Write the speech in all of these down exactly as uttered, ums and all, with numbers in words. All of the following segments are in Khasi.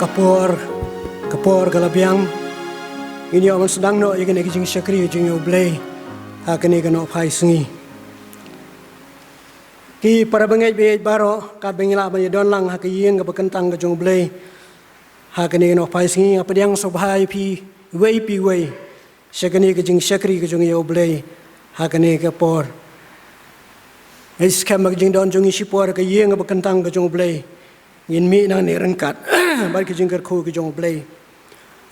Ka por, ka por ka la biang. Ngin ïoh ban sdang noh ïa kane ka jingshakri jong ïa U Blei ha kane ka nohphai sngi. Ki para bangeit baieit baroh, katba ngi lah ban ïadon lang ha ka ïing kaba kyntang ka jong U Blei ha kane ka nohphai sngi, nga pdiang sngewbha ïa phi iwei pa iwei sha kane ka jingshakri ka jong ïa U Blei ha kane ka por. Ngi skhem ba ka jingdon jong ngi shipor ha ka ïing kaba kyntang ka jong U Blei, ngin mih nangne ryngkat bad ka jingkyrkhu ka jong U Blei.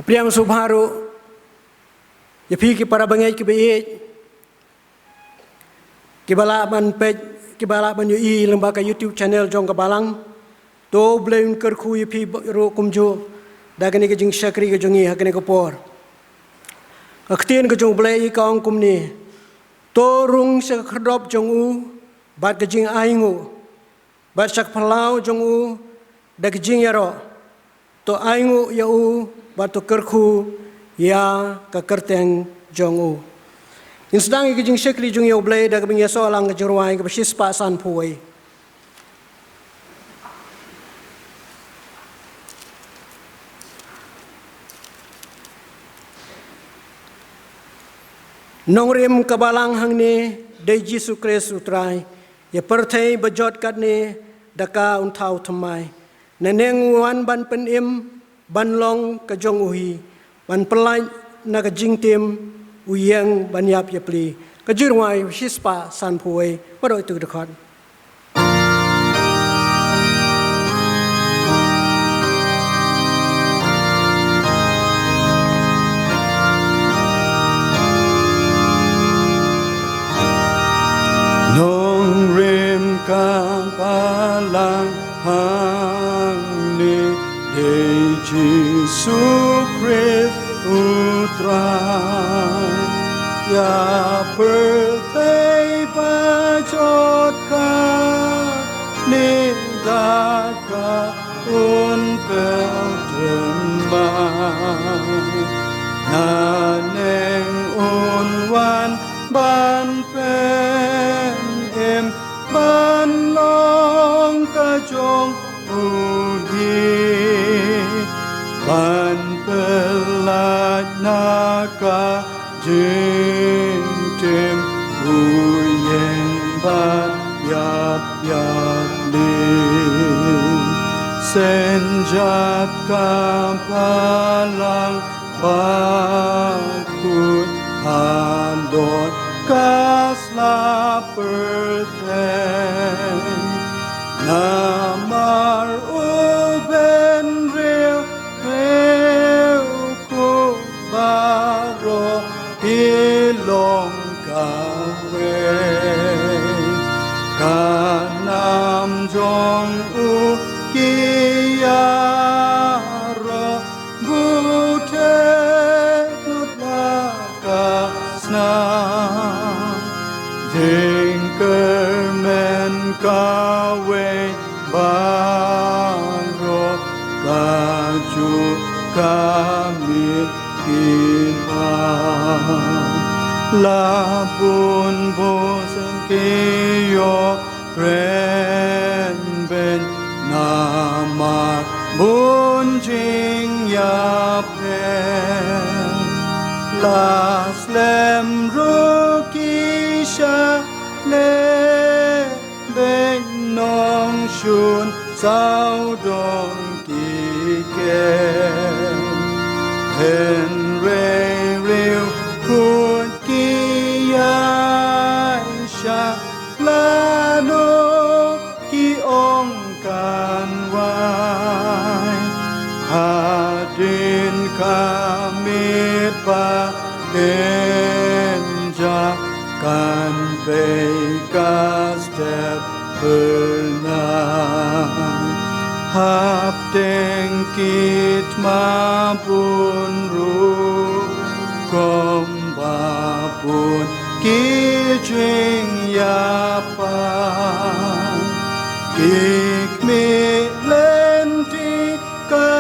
Pdiang sngewbha ruh ïa phi ki para bangeit kiba ïeit, kiba lah ban peit, kiba lah ban ïohi lyngba ka YouTube channel jong ka balang. To U Blei un kyrkhu ïa phi ruh kumjuh da kane ka jingshakri ka jong ngi ha kane ka por. Ka ktien ka jong U Blei ka ong kumne: To rung sha ka khyrdop jong u bad ka jingainguh, bad sha ka phyllaw jong u da ka jingïaroh. To ainguh ïa u bad to kyrkhu ïa ka kyrteng jong u. Ngin sdang ïa ka jingshakri jong ïa U Blei da kaba ngin ïasoh lang ka jingrwai kaba shispah sanphew wei. Nongrim ka balang hangne dei Jisu Khrist U Trai. Ïa pyrthei ba jot katne da ka un thaw thymmai. Nangne u wan ban pynim, ban long ka jong u hi, ban pyllait na ka jingtim, u ïeng ban ïap ïapli. Ka jingrwai shispah sanphew wei, baroh ïa tu dkhot. Nongrim ka balang hangne dei Jisu Khrist U Trai. Ïa pyrthei ba jot kane da ka un pynthymmai. Nangne un wan ban pynim, ban long ka jong u hi, ban pyllait na ka jingtim, u ïeng ban ïap ïapli. Shen jait ka balang bakhuid halor ka sla pyrthei. Namar u bynriew riewkhuid baroh ki long kawei. Ka nam jong u ki ïaroh, bun theh lut la ka snam. Jingkyrmen kawei baroh, kajuh ka miet ki bam. La bun bun ki ïoh krenbeiñ namar bun jingïapher. La slem ruh ki sha lehbeiñ, nongshun sawdong ki ker. Hynrei riewkhuid ki ïaishah lano ki ong kan wai. Hadien ka miet ba kynjah kan pei ka step phyrnai. Hapdeng ki thma bun rukom ba bun ki jingïapang, ki khmih lynti ka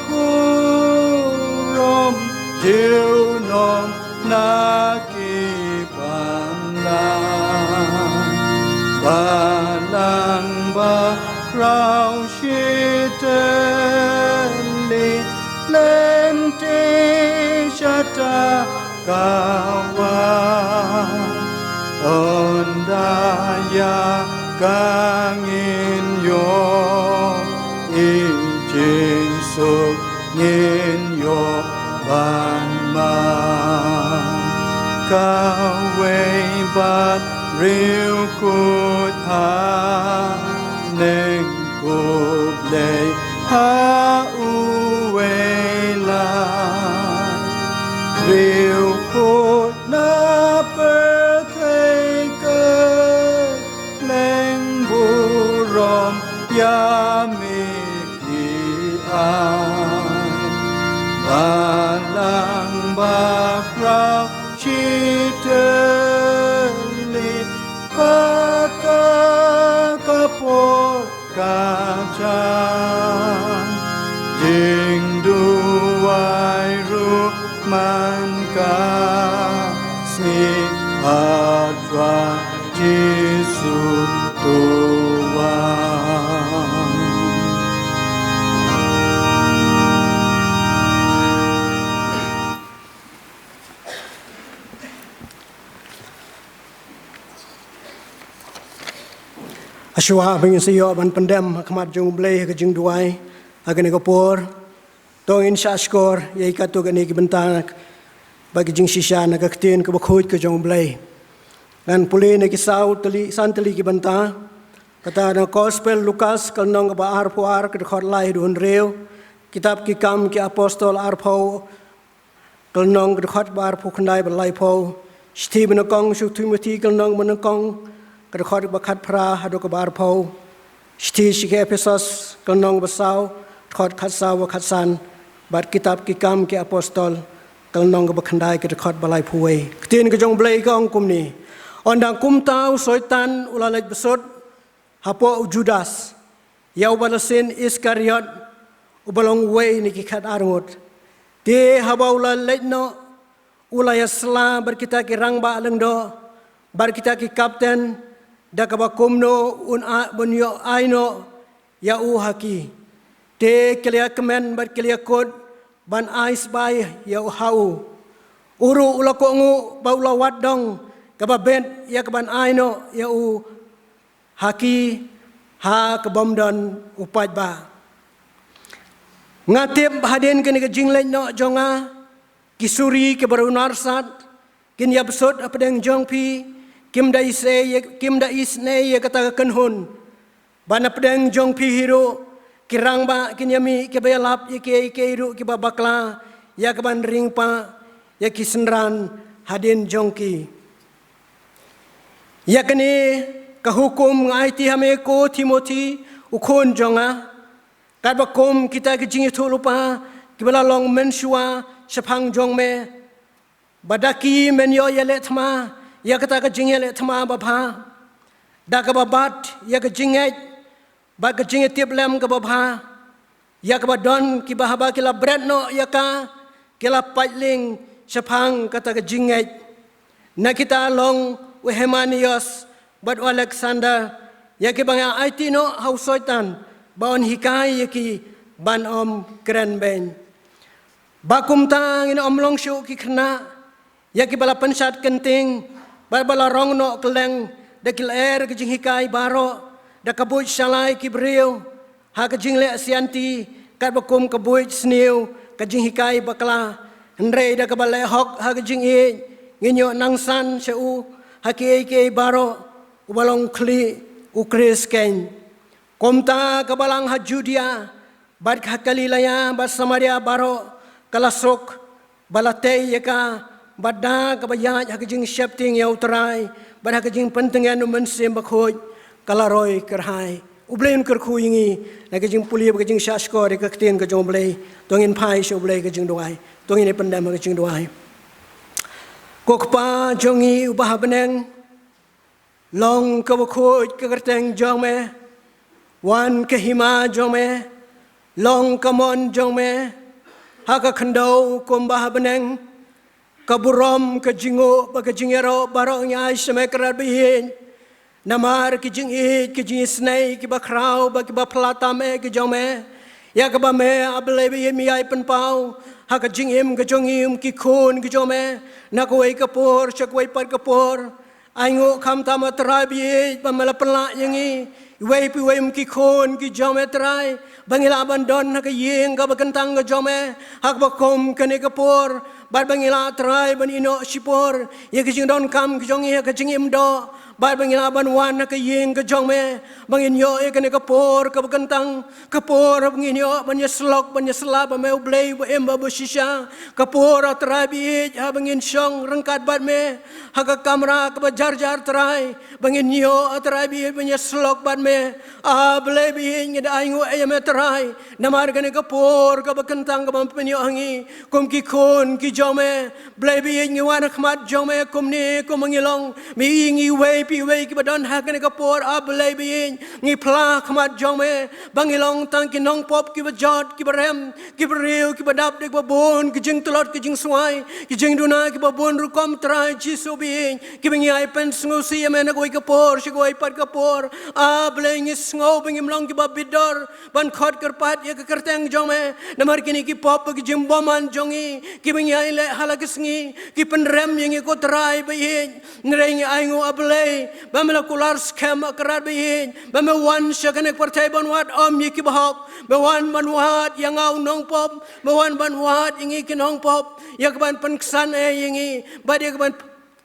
burom junom na ki pynlait. Balang bakhraw shi tylli, Ka wan ynda ïa ka ngin ïoh i jingsuk, ngin ïoh ban mad. Kawei pat riewkhuid ha neng, khublei ha uwei lad. Riewkhuid na pyrthei, kylleng burom ïa me ki ai. Balang bakhraw shi tylli, kata ka por ka jan, jingduwai ruh man ka sngi, ha Trai Jisu tu wan. Hashwa ba ngin sa ïoh ban pyndem ha khmat jong U Blei ha ka jingduwai ha kane ka por, to ngin shah shkor ïa katto katne ki bynta bad ki jingshisha na ka Ktien kaba khuid ka jong U Blei. Ngan pule na ki saw tylli, san tylli ki bynta. Kata na Gospel Lukas, ka lynnong kaba arphew ar, ka dkhot lai haduh hynriew. Kitab Ki Kam Ki Apostol arphew, ka lynnong, ka dkhot ba arphew khyndai bad laiphew. Shithi ba nyngkong sha u Timothi, ka lynnong ba nyngkong, ka dkhot ba khatphra haduh kaba arphew. Shithi sha ki Ephesos, ka lynnong ba saw, dkhot khatsaw bad khatsan. Bad Kitab Ki Kam Ki Apostol, ka lynnong kaba khyndai, ka dkhot ba laiphew wei. Ka Ktien ka jong U Blei ka ong kumne: Ynda kumta u Soitan u la leit bsut hapoh u Judas, ïa uba la sien Iskariot, uba long uwei na ki khatar ngut. Te haba u la leit noh, u la ïasylla bad kita ki rangbah lyngdoh bad kita ki kapten, da kaba kumno un a-, un ïoh ai noh ïa u ha ki. Te ki la ïakmen bad ki la ïakut ban ai sbai ïa u ha u. U ruh u la kohnguh bad u la wad dong kaba bit ïa kaban ai noh ïa u ha ki, ha kaba ym don u paidbah. Nga tip ba hadien kane ka jingleit noh jong nga, ki suri kiba riewnarsat kin ïa bsut hapdeng jong phi, kim da isnei, kim da isnei ïa kata ka kynhun. Bad hapdeng jong phi hi ruh, ki rangbah kin ïa mih kiba ïalap ïa kiei kiei ruh kiba bakla, ïa kaban ring pah ïa ki synran hadien jong ki. Ïa kane ka hukum nga aiti ha me ko Timothi, u khun jong nga, katba kum kita ki jingïathuhlypa kiba la long mynshuwa shaphang jong me. Ba da ki men ïoh ïaleh thma ïa kata ka jingïaleh thma babha, da kaba bat ïa ka jingngeit bad ka jingïatiplem kaba bha, ïa kaba don kiba haba ki la bret noh ïa ka, ki la pait lieng shaphang kata ka jingngeit. Na kita long u Himenius bad u Alexander, ïa kiba nga aiti noh ha u Soitan ba un hikai ïa ki ban ym kren beiñ. Ba kumta ngin ym long shuh ki khynnah ïa kiba la pynshad kynting bad ba la rong noh kylleng da ki lyer ka jinghikai baroh, da ka buit shalai ki briew ha ka jingleh sianti, katba kum ka buit sniew ka jinghikai bakla. Hynrei da kaba leh hok ha ka jingïeit, ngin ïoh nangsan sha u ha kiei kiei baroh, uba long khlieh u Khrist keiñ. Kumta ka balang ha Judia bad ha Galilea bad Samaria baroh ka la suk, ba la tei ïa ka, bad da kaba ïaid ha ka jingsheptieng ïa u Trai bad ha ka jingpyntngen u Mynsiem Bakhuid ka la roi kyrhai. U Blei un kyrkhu ïa ngi na ka jingpule bad ka jingshah shkor ïa ka Ktien ka jong U Blei. To ngin phai sha U Blei ka jingduwai. To ngin ïa pyndem ha ka jingduwai. Ko Kpa jong ngi uba ha bneng, long kaba khuid ka kyrteng jong me, wan ka hima jong me, long ka mon jong me ha ka khyndew kumba ha bneng. Ka burom, ka jingnguh bad ka jingïaroh baroh ngi ai sha me, Kynrad ba ïeit. Namar ki jingïeit, ki jingisnei kiba khraw bad kiba phylla tam eh ki jong me, ïa kaba me, A Blei ba ïeit, me ïai pynpaw ha ka jingim ka jong ngi, um ki khun ki jong me, na kawei ka por sha kawei pat ka por. Ainguh khamtam, A Trai baieit, ba me la pynlah ïa ngi, iwei pa iwei, um ki khun ki jong me Trai, ba ngi lah ban don ha ka ïing kaba kyntang ka jong me ha kaba kum kane ka por, bad ba ngi lah Trai ban ïehnoh shipor ïa ki jingdonkam ki jong ngi ha ka jingim doh, bad ba ngi lah ban wan ha ka ïing ka jong me, ba ngin ïoh ïa kane ka por kaba kyntang, ka por ba ngin ïoh ban ïasyllok ban ïasylla bad me, U Blei ba im bad ba shisha. Ka por, A Trai baieit, haba ngin shong ryngkat bad me ha ka kamra kaba jar jar Trai, ba ngin ïoh, A Trai baieit, ban ïasyllok bad me. A Blei baieit, ngi da ainguh ïa me Trai, namar kane ka por kaba kyntang kaba me pynïoh ha ngi kum ki khun ki jong me. Blei baieit, ngi wan ha khmat jong me kumne kumba ngi long, me i ngi iwei pa iwei kiba don ha kane ka por. A Blei baieit, ngi phla ha khmat jong me ba ngi long tang ki nongpop kiba jot, kiba rem, kiba briew, kiba dap da kiba bun ki jingtlot ki jingswai, ki jingduna kiba bun rukom Trai Jisu baieit, kiba ngi ai pynsngewsih ïa me na kawei ka por sha kawei pat ka por. A Blei, ngi sngew ba ngim long kiba bit dor ban khot kyrpad ïa ka kyrteng jong me namar kine ki pop bad ki jingbymman jong ngi, kiba ngi ïaleh ha la ka sngi, ki pynrem ïa ngi ko Trai baieit. Hynrei ngi ainguh, A Blei, ba me la kular skhem, A Kynrad baieit, ba me wan sha kane ka pyrthei ban wad ym ïa kiba hok, ba wan ban wad ïa nga u nongpop, ba wan ban wad ïa ngi ki nongpop, ïa kaban pynksan ei ïa ngi, bad ïa kaban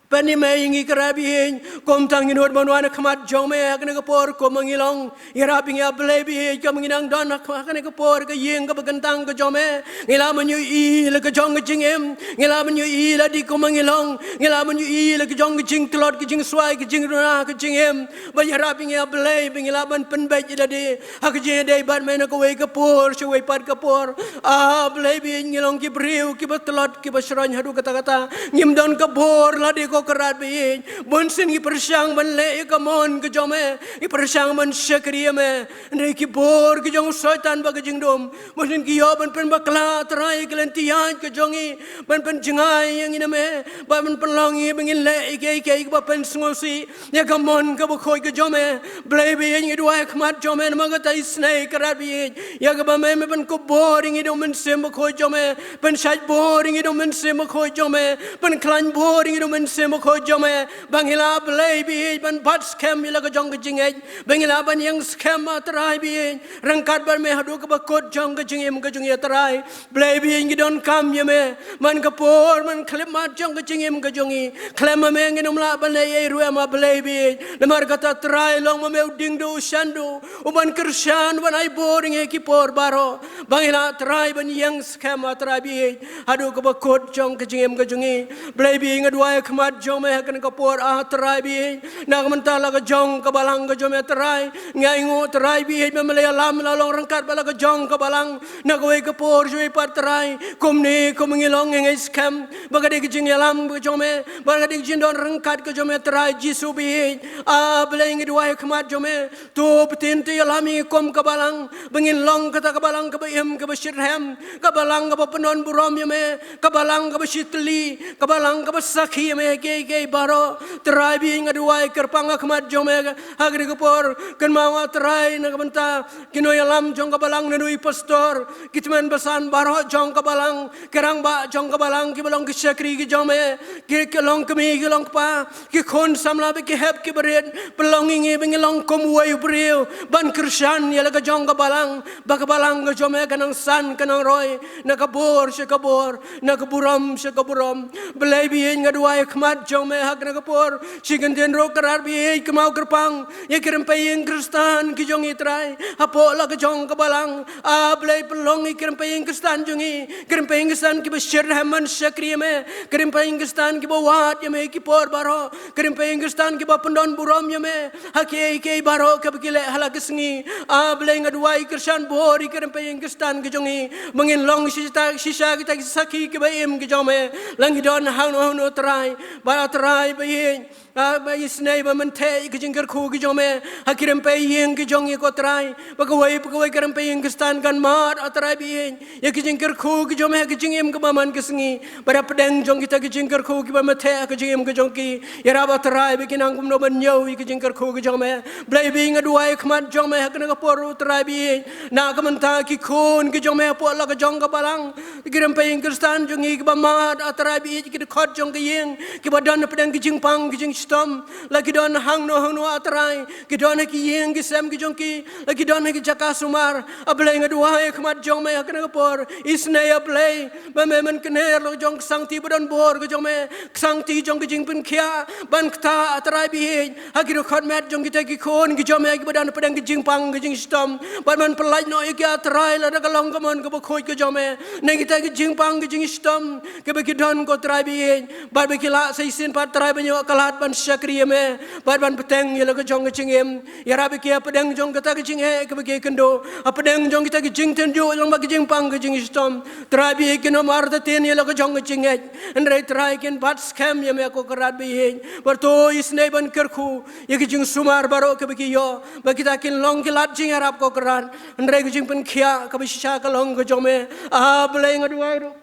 pynim ei ïa ngi, Kynrad baieit. Kumta ngi nud ban wan ha khmat jong me ha kane ka por kumba ngi long. Ïarap ïa ngi, A Blei baieit, kumba ngi nang don ha kane ka por ha ka ïing kaba kyntang ka jong me. Ngi lah ban ïohi la ka jong ka jingim, ngi lah ban ïohi lade kumba ngi long, ngi lah ban ïohi la ka jong ka jingtlot, ka jingswai, ka jingduna, ka jingim. Bad ïarap ïa ngi, A Blei, ba ngi lah ban pynbeit ïa lade ha ka jingïadei bad me na kawei ka por sha kawei pat ka por. A Blei baieit, ngi long ki briew kiba tlot, kiba shroiñ haduh katta katta. Ngim don ka bor lade ko Kynrad baieit. Bunsien ngi pyrshang ban leh ïa ka mon ka jong me, ngi pyrshang ban shakri ïa me, hynrei ki bor ki jong u Soitan bad ka jingdum, bunsien ki ïoh ban pynbakla, Trai, ïa ka lynti ïaid ka jong ngi, ban pynjngai ïa ngi na me, ban pynlong ïa ngi ba ngin leh ïa kiei kiei kiba pynsngewsih ïa ka mon kaba khuid ka jong me. Blei baieit, ngi duwai ha khmat jong me namar kata ka isynei, Kynrad baieit, ïa kaba me, me pynkup bor ïa ngi da u Mynsiem Bakhuid jong me, pynshait bor ïa ngi da u Mynsiem Bakhuid jong me, pynkhlaiñ bor ïa ngi da u Mynsiem Bakhuid jong me, ba ngi lah, Blei baieit, ban bat skhem ïa la ka jong ka jingngeit, ba ngi lah ban ïeng skhem, A Trai baieit, ryngkat bad me haduh kaba kut jong ka jingim ka jong ngi, A Trai. Blei baieit, ngi donkam ïa me man ka por, man khyllipmat jong ka jingim ka jong ngi. Khlem ma me ngin ym lah ban leh ei ei ruh em, A Blei baieit. Namar kata, Trai, long ma me u diengduh, u shanduh, uban kyrshan, uban ai bor ïa ngi ha ki por baroh, ba ngi lah, Trai, ban ïeng skhem, A Trai baieit, haduh kaba kut jong ka jingim ka jong ngi. Blei baieit, nga duwai ha khmat jong me ha kane ka por, A Trai baieit, na ka bynta la ka jong ka balang ka jong me, Trai. Nga ainguh, Trai baieit, ba me la ïalam, la long ryngkat bad la ka jong ka balang na kawei ka por sha kawei pat, Trai. Kumne kumba ngi long, nga ngeit skhem ba ka dei ka jingïalam ka jong me, ba ka dei ka jingdon ryngkat ka jong me, Trai Jisu baieit. A Blei, nga duwai ha khmat jong me, to btin, to ïalam ïa ngi kum ka balang, ba ngin long kata ka balang kaba im, kaba shitrhem, ka balang kaba pyndon burom ïa me, ka balang kaba shitylli, ka balang kaba sakhi ïa me ha kiei kiei baroh. Trai baieit, nga duwai kyrpang ha khmat jong me ha kane ka por, kynmaw, A Trai, na ka bynta ki nongïalam jong ka balang, naduh i pastor, ki tymmen basan baroh jong ka balang, ki rangbah jong ka balang, kiba long ki shakri ki jong me, ki, ki longkmie, ki longkpa, ki khun samla bad ki hep ki barit. Pynlong ïa ngi ba ngin long kum uwei u briew ban kyrshan ïa la ka jong ka balang, ba ka balang ka jong me kan nang san, kan nang roi na ka bor sha ka bor, na ka burom sha ka burom. Blei baieit, nga duwai ha khmat jong me ha kane ka por, shi kyntien ruh, Kynrad baieit, kynmaw kyrpang ïa ki rympei ïing Khristan ki jong ngi, Trai, hapoh la ka jong ka balang. A Blei, pynlong ïa ki rympei ïing Khristan jong ngi, ki rympei ïing Khristan kiba shitrhem ban shakri ïa me, ki rympei ïing Khristan kiba wad ïa me ha ki por baroh, ki rympei ïing Khristan kiba pyndon burom ïa me ha kiei kiei baroh kaba ki leh ha la ka sngi. A Blei, nga duwai, kyrshan bor ïa ki rympei ïing Khristan ki jong ngi, ba ngin long shisha, shisha kita ki sakhi kiba im ki jong me, la ngi don hangno hangno, Trai. Bad, A Trai baieit, Ba isynei ba men theh ïa ki jingkyrkhu ki jong me ha ki rympei ïing ki jong ngi ko Trai. Ba kawei pa kawei ka rympei ïing Khristan kan mad, ah Trai ba ïeit, ïa ki jingkyrkhu ki jong me ha ki jingim kaba man ka sngi. Bad hapdeng jong kita ki jingkyrkhu kiba men theh ha ki jingim ki jong ki, ïarap ah Trai ba kin nang kumno ban ñiew ïa ki jingkyrkhu ki jong me. Blei ba ïeit, nga duwai ha khmat jong me ha kane ka por ruh Trai ba ïeit, na ka bynta ki khun ki jong me hapoh la ka jong ka balang, ki rympei ïing Khristan jong ngi kiba mad, ah Trai ba ïeit, ki dkhot jong ka ïing kiba don hapdeng ki jingpang ki jingshitom. La ki don hangno hangno, ah Trai, ki don ha ki ïing ki sem ki jong ki, la ki don ha ki jaka sumar. Ah Blei, nga duwai ha khmat jong me ha kane ka por, isynei ah Blei, ba me men kner la ka jong ka sangti ba don bor ka jong me, ka sangti jong ka jingpynkhiah, ban ktah, ah Trai ba ïeit, ha ki dkhot met jong kita ki khun ki jong me kiba don hapdeng ki jingpang ki jingshitom. Bad men pyllait noh ïa ki, ah Trai, lada ka long ka mon kaba khuid ka jong me na kita ki jingpang ki jingshitom kiba ki don ko Trai ba ïeit. Bad ba ki lah sa shisien pat Trai ban ïoh ka lad ban shakri ïa me bad ban bteng ïa la ka jong ka jingim. Ïarap ïa ki hapdeng jong kata ka jingeh kaba ki kynduh, hapdeng jong kita ki jingtynjuh jong ba ki jingpang ki jingshitom. Trai ba ïeit, kin ym artatien ïa la ka jong ka jingngeit, hynrei Trai kin bat skhem ïa me ko Kynrad ba ïeit. Bad to isynei ban kyrkhu ïa ki jingsumar baroh kiba ki ïoh, ba kita kin long ki lad jingïarap ko Kynrad, hynrei ka jingpynkhiah kaba shisha ka long ka jong me. Ah Blei, nga duwai ruh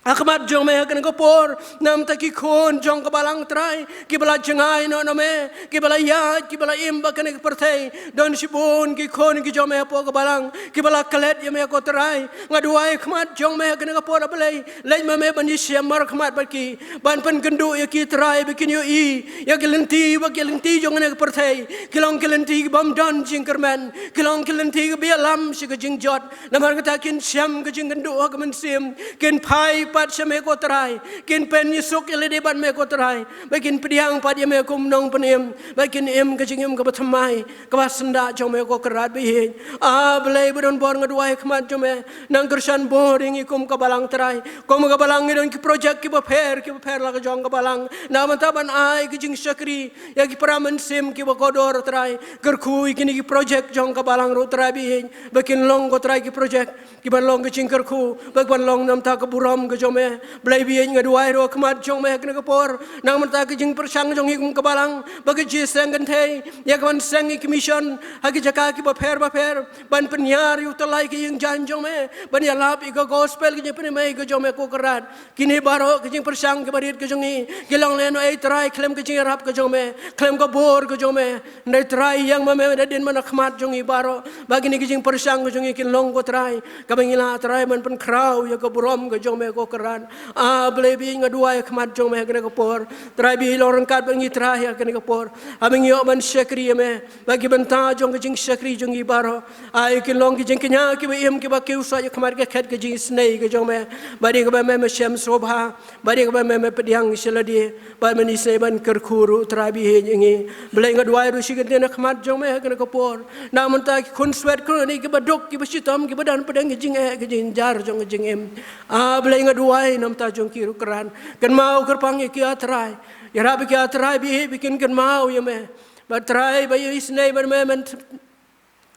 ha khmat jong me ha kane ka por namar ki khun jong ka balang Trai, kiba la jngai noh na me, kiba la ïaid, kiba la im bad kane ka pyrthei. Don shibun ki khun ki jong me hapoh ka balang kiba la klet ïa me ko Trai. Nga duwai ha khmat jong me ha kane ka por, ah Blei, leit ma me ban ïashem markhmat bad ki, ban pynkynduh ïa ki Trai ba kin ïohi ïa ki lynti, ba ki lynti jong kane ka pyrthei ki long ki lynti ki bym don jingkyrmen, ki long ki lynti kiba ïalam sha ka jingjot. Namar kata kin shem ka jingkynduh ha ka mynsiem, kin phai pat sha me ko Trai, kin pynïasuk ïa lade bad me ko Trai, ba kin pdiang pat ïa me kum nongpynim, ba kin im ka jingim kaba thymmai, kaba syndah jong me ko Kynrad ba ïeit. Ah Blei ba don bor, nga duwai ha khmat jong me, nang kyrshan bor ïa ngi kum ka balang Trai. Kum ka balang ngi don ki projek kiba pher kiba pher la ka jong ka balang, na bynta ban ai ka jingshakri ïa ki para mynsiem kiba kordor Trai. Kyrkhu ïa kine ki projek jong ka balang ruh Trai ba ïeit, ba kin long ko Trai ki projek kiban long ka jingkyrkhu, ba kin long namar ka burom ka jong me. Blei ba ïeit, nga duwai ruh ha khmat jong me ha kane ka por namar ka jingpyrshang jong ngi kum ka balang, ba ka jingseng kynthei ïa kaban seng ïa ki mission ha ki jaka kiba pher ba pher, ban pynïar ïa u tyllai ka ïing jaiñ jong me, ban ïalap ïa ka gospel ka jingpynmih ka jong me ko Kynrad. Kine baroh ki jingpyrshang kiba rit ka jong ngi ki long lehnohei Trai khlem ka jingïarap ka jong me, khlem ka bor ka jong me. Hynrei Trai, ïeng ma me da dien man ha khmat jong ngi baroh, ba kine ki jingpyrshang ka jong ngi kin long ko Trai, kaba ngi lah Trai ban pynkhraw ïa ka burom ka jong me ko Kynrad. Ah Blei ba ïeit, nga duwai ha khmat jong me ha kane ka por, Trai ba ïeit, long ryngkat bad ngi Trai ha kane ka por, haba ngi ïoh ban shakri ïa me, ba ki bynta jong ka jingshakri jong ngi baroh ai kin long ki jingkñia kiba im, kiba kiew sah ïa khmat ka khet ka jingisynei ka jong me, bad ïa kaba me me shem sngewbha, bad ïa kaba me me pdiang sha lade, bad men isynei ban kyrkhu ruh Trai ba ïeit ïa ngi. Blei, nga duwai ruh shi kyntien ha khmat jong me ha kane ka por namar ki khunswet khunsngi kiba duk, kiba shitom, kiba don hapdeng ki jingeh ki jingjar jong ka jingim. Ah Blei, nga duwai namar jong ki ruh Kynrad, kynmaw kyrpang ïa ki ah Trai. Ïarap ïa ki ah Trai ba ïeit, ba kin kynmaw ïa me. Bad Trai ba ïeit, isynei bad me men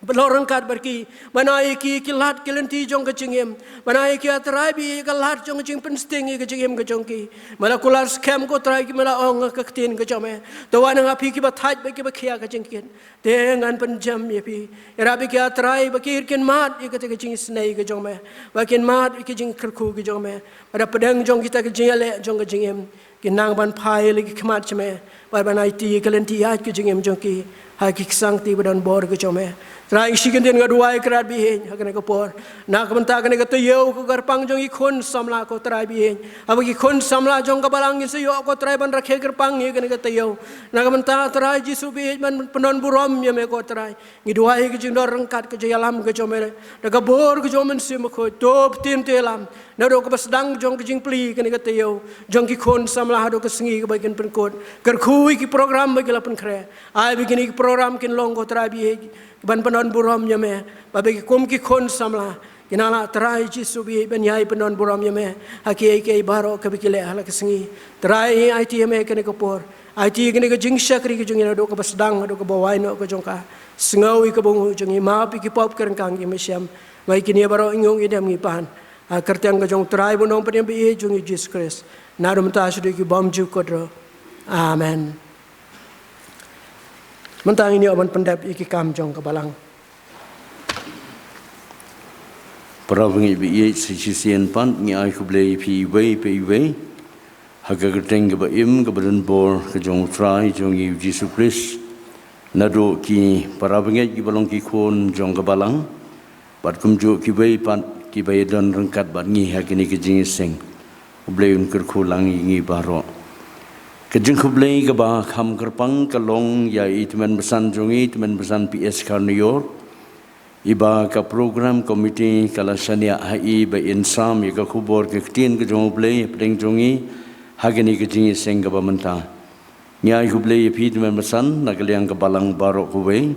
long ryngkat bad ki, ban ai ïa ki ki lad ki lynti jong ka jingim, ban ai ïa ki ah Trai ba ïeit ka lad jong ka jingpynsting ïa ka jingim ka jong ki. Me la kular skhem ko Trai, ki me la ong ha ka ktien ka jong me, to wat nang ha phi kiba thait bad kiba khia ka jingkit, te ngan pynjem ïa phi. Ïarap ïa ki ah Trai ba ki kin mad ïa kata ka jingisynei ka jong me, ba kin mad ïa ka jingkyrkhu ka jong me, bad hapdeng jong kita ki jingïaleh jong ka jingim, kin nang ban phai la ki khmat jong me, bad ban aiti ïa ka lynti ïaid ka jingim jong ki ha ki ksangti ba don bor ka jong me. Trai, shi kyntien nga duwai Kynrad ba ïeit ha kane ka por, na ka bynta kane ka taïew, ka kyrpang jong ki khun samla ko Trai ba ïeit, haba ki khun samla jong ka balang kin sa ïoh ko Trai ban rakhe kyrpang ïa kane ka taïew, na ka bynta Trai Jisu ba ïeit ban pyndon burom ïa me ko Trai. Ngi duwai ïa ka jingdon ryngkat ka jingïalam ka jong me, da ka bor ka jong u Mynsiem Bakhuid, to btin, to ïalam naduh kaba sdang jong ka jingplie kane ka taïew jong ki khun samla haduh ka sngi kaba kin pynkut. Kyrkhu ïa ki program ba ki la pynkhreh, ai ba kine ki program kin long ko Trai ba ïeit, ban pyndon burom ïa me, ba ba ki kum ki khun samla kin nang lah Trai Jisu ba ïeit ban ïai pyndon burom ïa me ha kiei kiei baroh kaba ki leh ha la ka sngi. Trai, aiti ïa me kane ka por, aiti ïa kane ka jingshakri ka jong ngi naduh kaba sdang haduh kaba wai noh ka jong ka. Sngew ïa ka bynta jong ngi, map ïa ki pop ki ryngkang ki me shem. Ba ïa kine baroh ngi ong, ngi dem, ngi pan ha ka kyrteng ka jong u Trai bad u Nongpynim ba ïeit jong ngi Jisu Khrist, naduh mynta shaduh ki bymjukut ruh. Amen. Mynta ngin ïoh ban pyndep ïa ki kam jong ka balang. Para bangeit ba ïeit, sa shisien pat ngi ai khublei ïa phi iwei pa iwei ha ka kyrteng kaba im, kaba donbor ka jong U Trai jong ngi U Jisu Khrist. Naduh ki para bangeit kiba long ki khun jong ka balang, bad kumjuh kiwei pat kiba ïadon ryngkat bad ngi ha kine ki jingïaseng. U Blei un kyrkhu lang ïa ngi baroh. Ka jingkhublei kaba kham kyrpang ka long ïa i tymmen basan jong ngi, tymmen basan P S Kharnaior, iba ka program committee ka la shaniah ha i ba in sam ïa ka khubor ka ktien ka jong U Blei hapdeng jong ngi ha kane ka jingïaseng kaba mynta. Ngi ai khublei ïa phi tymmen basan na ka liang ka balang baroh kawei.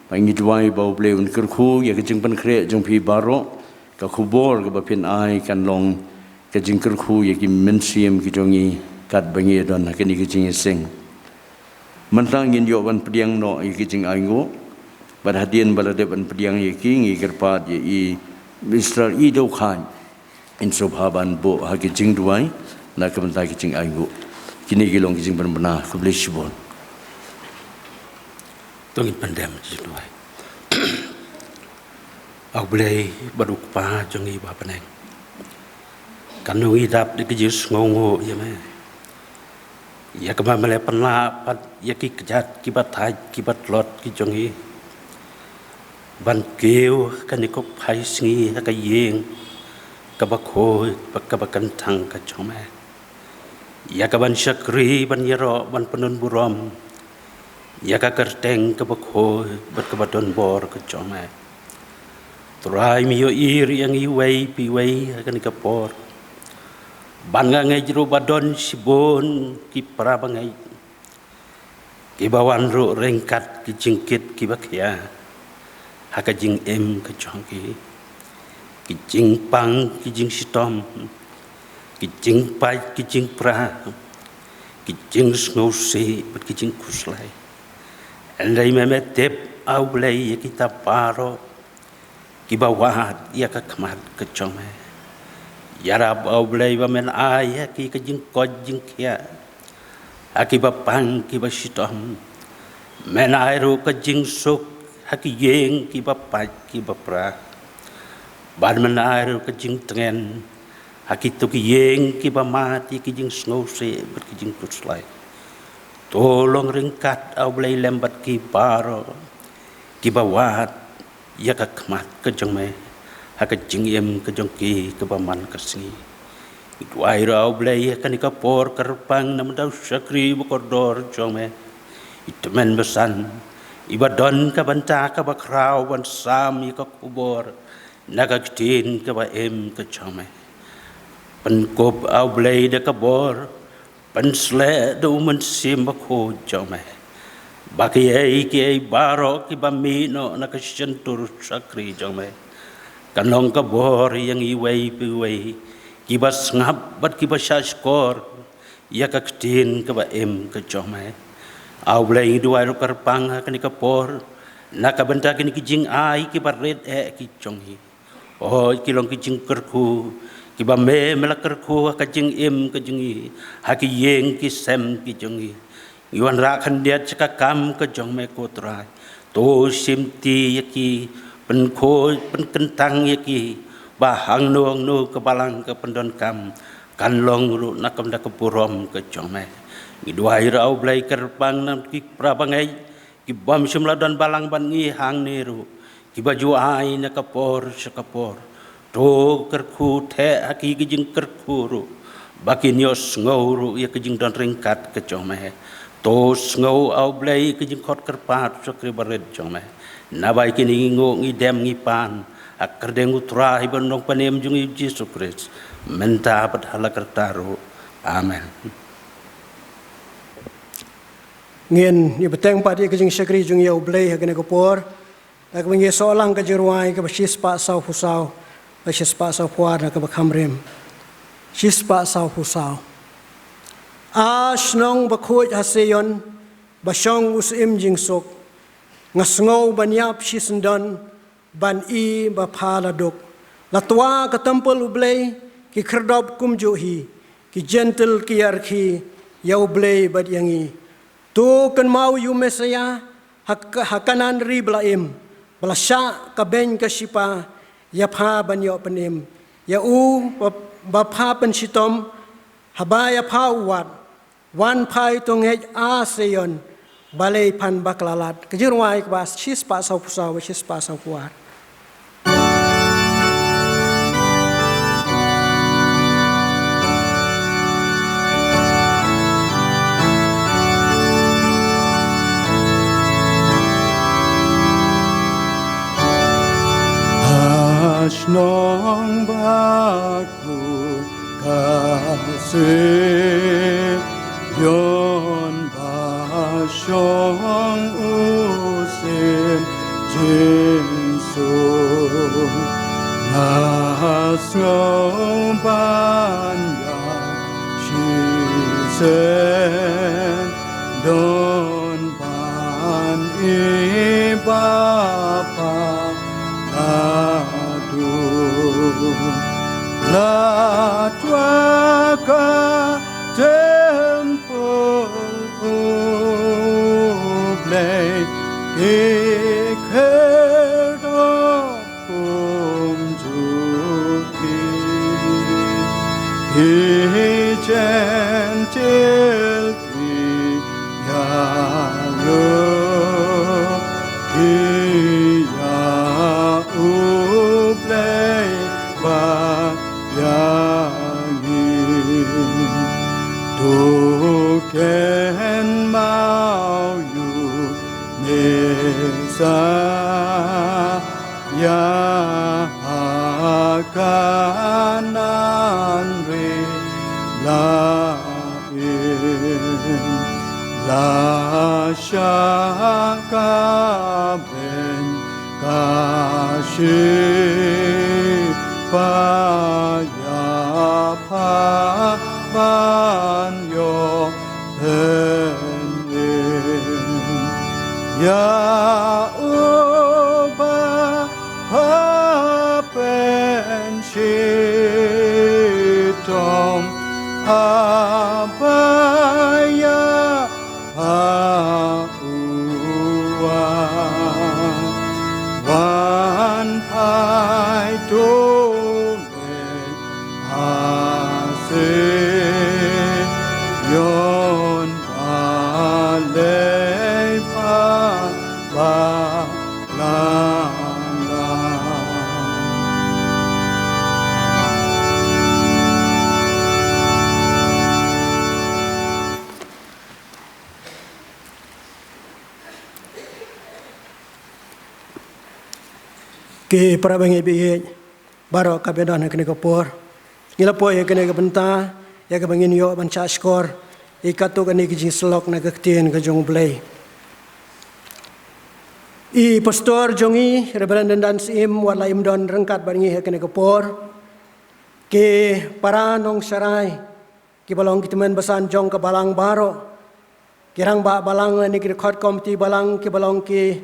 Ba ngi duwai ba U Blei un kyrkhu ïa ka jingpynkhreh jong phi baroh, ka khubor kaba phin ai kan long ka jingkyrkhu ïa ki mynsiem ki jong ngi katba ngi don ha kane ka jingïaseng. Mynta ngin ïoh ban pdiang noh ïa ki jingainguh. Bad hadien ba la dep ban pdiang ïa ki, ngi kyrpad ïa i Mister Ido Khan in sngewbha ban buh ha ki jingduwai na ka bynta ki jingainguh. Kine ki long ki jingpynbna. Khublei shibun. To ngin pyndem jingduwai. A U Blei bad U Kpa jong ngi ba ha bneng, kan ngi dap da ki jingsngewnguh ïa me, ïa kaba me la pynlah pat ïa ki kjat kiba thait kiba tlot ki jong ngi ban kiew kane ka phai sngi ha ka ïing kaba khuid bad kaba kyntang ka jong me, ïa kaban shakri ban ïaroh ban pyndonburom ïa ka kyrteng kaba khuid bad kaba donbor ka jong me. Trai, me ïohi ïa ngi iwei pa iwei ha kane ka por. Ban nga ngeit ruh ba don shibun ki para bangeit kiba wan ruh ryngkat ki jingkit kiba khia ha ka jingim ka jong ki, ki jingpang ki jingshitom, ki jingpait ki jingpra, ki jingsngewsih bad ki jingkhuslai. Hynrei me me tip, A U Blei, ïa kita baroh kiba wad ïa ka khmat ka jong me. Ïarap, A U Blei, ba men ai ha ki ka jingkoit jingkhiah ha kiba pang kiba shitom. Men ai ruh ka jingsuk ha ki ïing kiba pait kiba pra. Bad men ai ruh ka jingtngen ha kito ki ïing kiba mad ïa ki jingsngewsih bad ki jingkhuslai. To long ryngkat, A U Blei, lem bad ki baroh kiba wad ïa ka khmat ka jong me ha ka jingim ka jong ki kaba man ka sngi. Ngi duwai ruh, A U Blei, ha kane ka por kyrpang na ka bynta u shakri bakordor jong me, i tymmen basan, iba don ka bynta kaba khraw ban sam ïa ka khubor na ka ktien kaba im ka jong me. Pynkup, A U Blei, da ka bor, pynsleh da u Mynsiem Bakhuid jong me, ba kiei kiei baroh kiba mih noh na ka shyntur shakri jong me kan long ka bor ïa ngi iwei pa iwei kiba sngap bad kiba shahshkor ïa ka ktien kaba im ka jong me. A U Blei, ngi duwai ruh kyrpang ha kane ka por na ka bynta kine ki jingai kiba rit eh ki jong ngi. Hooid, ki long ki jingkyrkhu kiba me me la kyrkhu ha ka jingim ka jong ngi, ha ki ïing ki sem ki jong ngi. Ngi wanrah khyndiat sha ka kam ka jong me, ko Trai. To shimti ïa ki, pynkhuid pynkyntang ïa ki, ba hangno hangno ka balang ka pyndonkam kan long ruh na ka bynta ka burom ka jong me. Ngi duwai ruh, A U Blei, kyrpang na ki para bangeit ki bym shym la don balang bad ngi hangne ruh, kiba ju ai na ka por sha ka por. To kyrkhu theh ha ki ki jingkyrkhu ruh, ba kin ïohsngew ruh ïa ka jingdon ryngkat ka jong me. To sngew, A U Blei, ka jingkhot kyrpad shakri barit jong me. Naba ïa kine ngi nguh, ngi dem, ngi pan ha kyrteng U Trai bad U Nongpynim jong ngi U Jisu Khrist, mynta bad ha la karta ruh. Amen. Ngin ïa bteng pat ïa ka jingshakri jong ngi ïa U Blei ha kane ka por. Da kaba ngi ïa soh lang ka jingrwai kaba shispah sawphew saw, ka shispah sawphew ar na kaba kham rim. Shispah sawphew saw. A shnong bakhuid ha Seion, ba shong u syiem jingsuk, nga sngew ban ïap shisyndon, ban i ba pha la duk. La twa ka templ U Blei, ki khyrdop kumjuh hi, ki jentil ki ïarkhie ïa U Blei bad ïa ngi. To kynmaw ïa u Messaïah, ha Ka-, ha Kanaan ri ba la im, ba la shah ka beiñ ka shipa ïa pha ban ïoh pynim. Ïa u ba, ba pha pynshitom, haba ïa pha u wad, wan phai to ngeit ha Sion, balei phan bakla lad. Ka jingrwai kaba shispah sawphew saw, shispah sawphew ar. Ha shnong ba kut ka Sion ba shong u Syiem jingsuk, nga sngew ban ïa shisien don ban i Bapa, la duna la twa ka templ U Blei, ki kyrdoh kumjuh ki, ki Jentil ki ïaroh ïa U Blei bad ïa ngi. To kynmaw ïa u Messaïah ha Kanaan ri, la im, la shah ka beiñ ka shipa ïa pha ban ïoh pynim. Ïa uba pha pynshitom, haba ïa pha u wad, wan phai to ngeit ha Sion, balei phan bakla lad. Ki para bangeit ba ïeit baroh kiba don ha kane ka por, ngi la poi ha kane ka bynta ïa kaba ngin ïoh ban shah shkor ïa katto katne ka jingsyllok na ka ktien ka jong U Blei. I pastor jong ngi, Reverend Dyndan Syiem, wat la im don ryngkat bad ngi ha kane ka por, ki para nongsharai, kiba long ki tymmen basan jong ka balang baroh, ki rangbah balang lane ki dkhot komiti balang, kiba long ki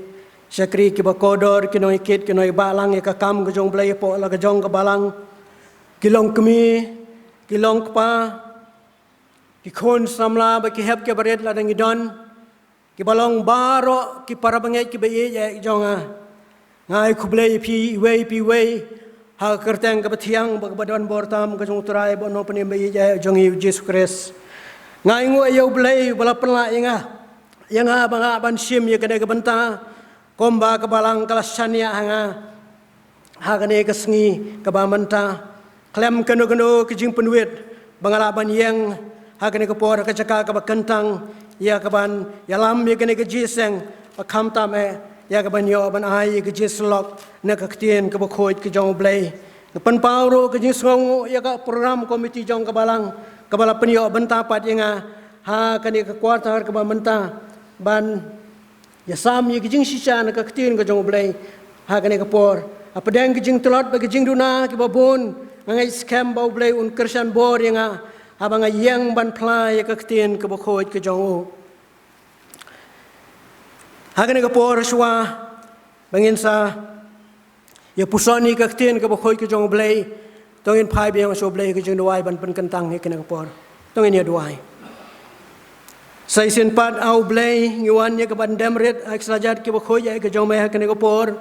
shakri kiba kordor, ki nongïakit, ki nongïabah lang ïa ka kam ka jong U Blei hapoh la ka jong ka balang, ki longkmie, ki longkpa, ki khun samla bad ki hep ki barit lada ngi don, kiba long baroh ki para bangeit kiba ïeit jong nga. Nga ai khublei ïa phi iwei pa iwei ha ka kyrteng kaba thiang bad kaba don bor tam ka jong U Trai bad U Nongpynim ba ïeit jong ngi U Jisu Khrist. Nga ainguh ïa U Blei uba la pynlah ïa nga, ïa nga ba nga lah ban shim ïa kane ka bynta, kumba ka balang ka la shaniah ha nga ha kane ka sngi kaba mynta. Khlem kano kano ka jingpynwit ba nga lah ban ïeng ha kane ka por ha ka jaka kaba kyntang ïa kaban ïalam ïa kane ka jingïaseng, ba khamtam eh ïa kaban ïoh ban ai ïa ka jingsyllok na ka ktien kaba khuid ka jong U Blei. Nga pynpaw ruh ka jingsngewnguh ïa ka program komiti jong ka balang kaba la pynïoh bynta pat ïa nga ha kane ka quarter kaba mynta ban ïasam ïa ka jingshisha na ka ktien ka jong U Blei ha kane ka por. Hapdeng ka jingtlot bad ka jingduna kiba bun, nga ngeit skhem ba U Blei un kyrshan bor ïa nga haba nga ïeng ban phla ïa ka ktien kaba khuid ka jong U. Ha kane ka por shuwa ba ngin sa ïa puson ïa ka ktien kaba khuid ka jong U Blei, to ngin phai biang sha U Blei ha ka jingduwai ban pynkyntang ïa kane ka por. To ngin ïa duwai. Sa shisien pat, A U Blei, ngi wan ïa ka ban dem rit ha ki kjat kiba khuid ïa ka jong me ha kane ka por.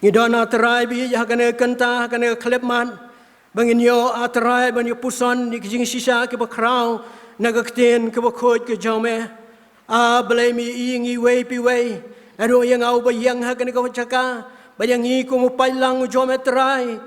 Ngi don, A Trai, bad ha kane ka kynta, ha kane ka khyllipmat, ba ngin ïoh, A Trai, ban ïa puson ïa ki jingshisha kiba khraw na ka ktien kaba khuid ka jong me. A Blei, me i ïa ngi iwei pa iwei. Naduh ïa nga uba ïeng ha kane ka jaka, bad ïa ngi kum u paidlang u jong me, Trai.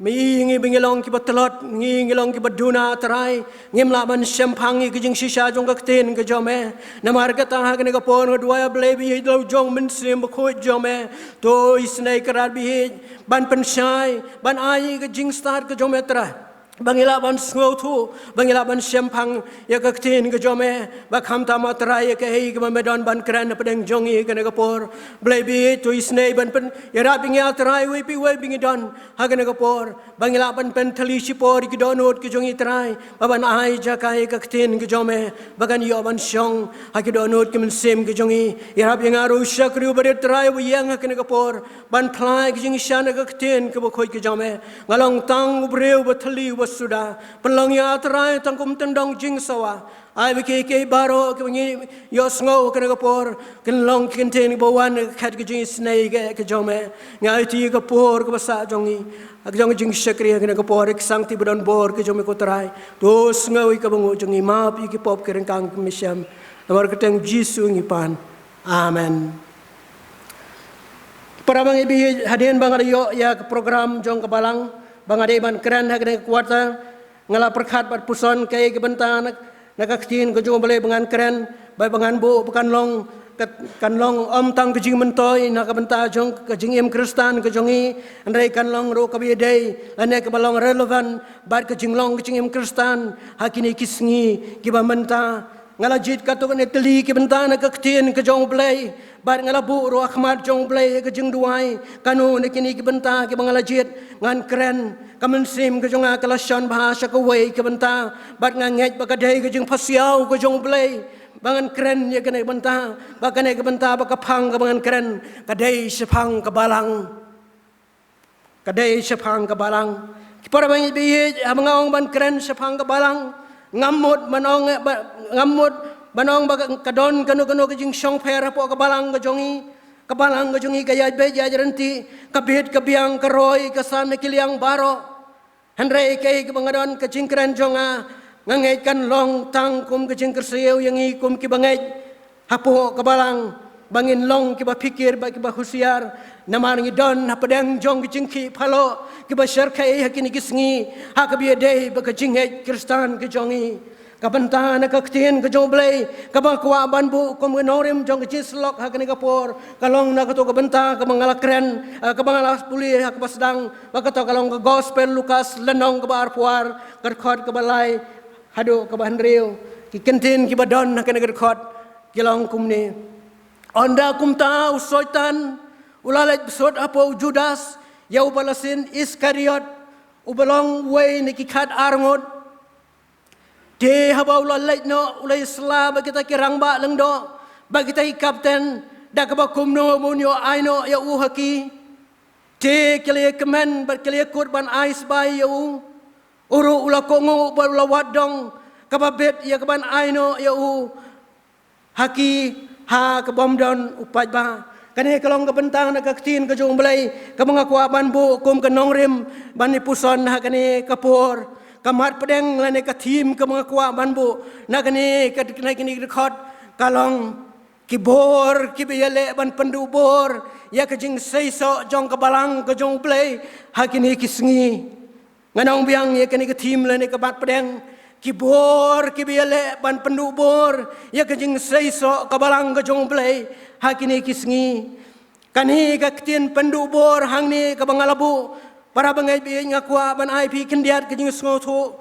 Me i ïa ngi ba ngi long kiba tlot, ngi, ngi long kiba duna, Trai. Ngim lah ban shemphang ïa ka jingshisha jong ka ktien ka jong me. Namar kata ha kane ka por nga duwai, A Blei, ba ïeit la u jong u Mynsiem Bakhuid jong me, to isynei, Kynrad baieit, ban pynshai, ban ai ïa ka jingstad ka jong me, Trai, ba ngi lah ban sngewthuh, ba ngi lah ban shemphang ïa ka ktien ka jong me, bad khamtam, A Trai, ïa kaei kaba me don ban kren hapdeng jong ngi ha kane ka por. Blei baieit, to isynei ban pyn, ïarap ïa ngi, A Trai, iwei pa iwei ba ngi don ha kane ka por, ba ngi lah ban pynthylli shipor ïa ki dohnud ki jong ngi, Trai, bad ban ai jaka ïa ka ktien ka jong me, ba kan ïoh ban shong ha ki dohnud ki mynsiem ki jong ngi. Ïarap ïa nga ruh u shakri uba rit, Trai, uba ïeng ha kane ka por, ban phla ïa ka jingshisha na ka ktien kaba khuid ka jong me. Nga long tang u briew uba thylli, uba suda. Pynlong ïa nga, Trai, tang kum u tyndong jingsawa. Ai ba kiei kiei baroh kiba ngi ïohsngew ha kane ka por kin long ki kyntien kiba wan na ka khet ka jingisynei ka, ka jong me. Nga aiti ïa ka por kaba sah jong ngi ha ka jong ka jingshakri ha kane ka por, ïa ka sangti ba don bor ka jong me, ko Trai. To sngew ïa ka bynguh jong ngi, map ïa ki pop ki ryngkang ki mynsiem. Namar kyrteng Jisu ngi pan. Amen. Para bangeit baieit, hadien ba nga la ïoh ïa ka program jong ka balang ba nga dei ban kren ha kane ka quarter, nga la pyrkhat bad puson kaei ka bynta na, na ka ktien ka jong U Blei ba ngan kren, bad ba ngan buh ba kan long, ka, kan long ym tang ka jingmyntoi na ka bynta jong ka jingim Khristan ka jong ngi, hynrei kan long ruh kaba ïadei lane kaba long relevant bad ka jinglong ka jingim Khristan ha kine ki sngi kiba mynta. Nga la jied katto katne tylli ki bynta na ka ktien ka jong U Blei, bad nga la buh ruh ha khmat jong U Blei ïa ka jingduwai. Kano na kine ki bynta kiba nga la jied ngan kren, ka mynsiem ka jong nga ka la shon bha sha kawei ka bynta, bad nga ngeit ba ka dei ka jingpasiaw ka jong U Blei ba ngan kren ïa kane ka bynta, ba kane ka bynta ba ka phang kaba ngan kren ka dei shaphang ka balang. Ka dei shaphang ka balang. Ki para bangeit baieit, haba nga ong ban kren shaphang ka balang, ngam mut ban ong, ba, ngam mut ban ong ba ka, ka don kano kano ka jingshongpher hapoh ka balang ka jong ngi. Ka balang ka jong ngi ka ïaid beit ïaid ryntih, ka bit ka biang, ka roi ka san ha ki liang baroh. Hynrei kaei kaba nga don, ka jingkren jong nga, nga ngeit kan long tang kum ka jingkyrsiew ïa ngi kum kiba ngeit hapoh ka balang, ba ngin long kiba phikir bad kiba husiar. Namar ngi don hapdeng jong ki jingkhih phylla kiba shyrkhei ha kine ki sngi, ha kaba ïadei bad ka jingngeit Khristan ka jong ngi. Ka bynta na ka ktien ka jong U Blei kaba nga kwah ban buh kum ka nongrim jong ka jingsyllok ha kane ka por, ka long na kato ka bynta kaba nga la kren, eh, kaba nga la pule ha kaba sdang, ba kato ka long ka Gospel Lukas lynnong kaba arphew ar, ka dkhot kaba lai haduh kaba hynriew. Ki kyntien kiba don ha kane ka dkhot ki long kumne: Ynda kumta u Soitan u la leit bsut hapoh u Judas, ïa uba la syn Iskariot, uba long uwei na ki khatar ngut. Te haba u la leit noh, u la ïasylla bad kita ki rangbah lyngdoh, bad kita ki kapten, da kaba kumno ban ïoh ai noh ïa u ha ki. Te ki la ïakmen bad ki la ïakut ban ai sbai ïa u. U ruh u la kohnguh bad u la wad dong kaba bit ïa ka ban ai noh ïa u ha ki, ha kaba ym don u paidbah. Kane ka long ka bynta na ka ktien ka jong U Blei kaba nga kwah ban buh kum ka nongrim ban ïa puson ha kane ka por. Ka mat pdeng lane ka theme kaba nga kwah ban buh na kane ka, na kane ka dkhot ka long: Ki bor kiba ïaleh ban pynduh bor ïa ka jingseisoh jong ka balang ka jong U Blei ha kine ki sngi. Ngan ong biang ïa kane ka theme lane ka mat pdeng: Ki bor kiba ïaleh ban pynduh bor ïa ka jingseisoh ka balang ka jong U Blei ha kine ki sngi. Kane ka ktien pynduh bor hangne kaba nga la buh, para bangeit baieit, nga kwah ban ai phi khyndiat ka jingsngewthuh.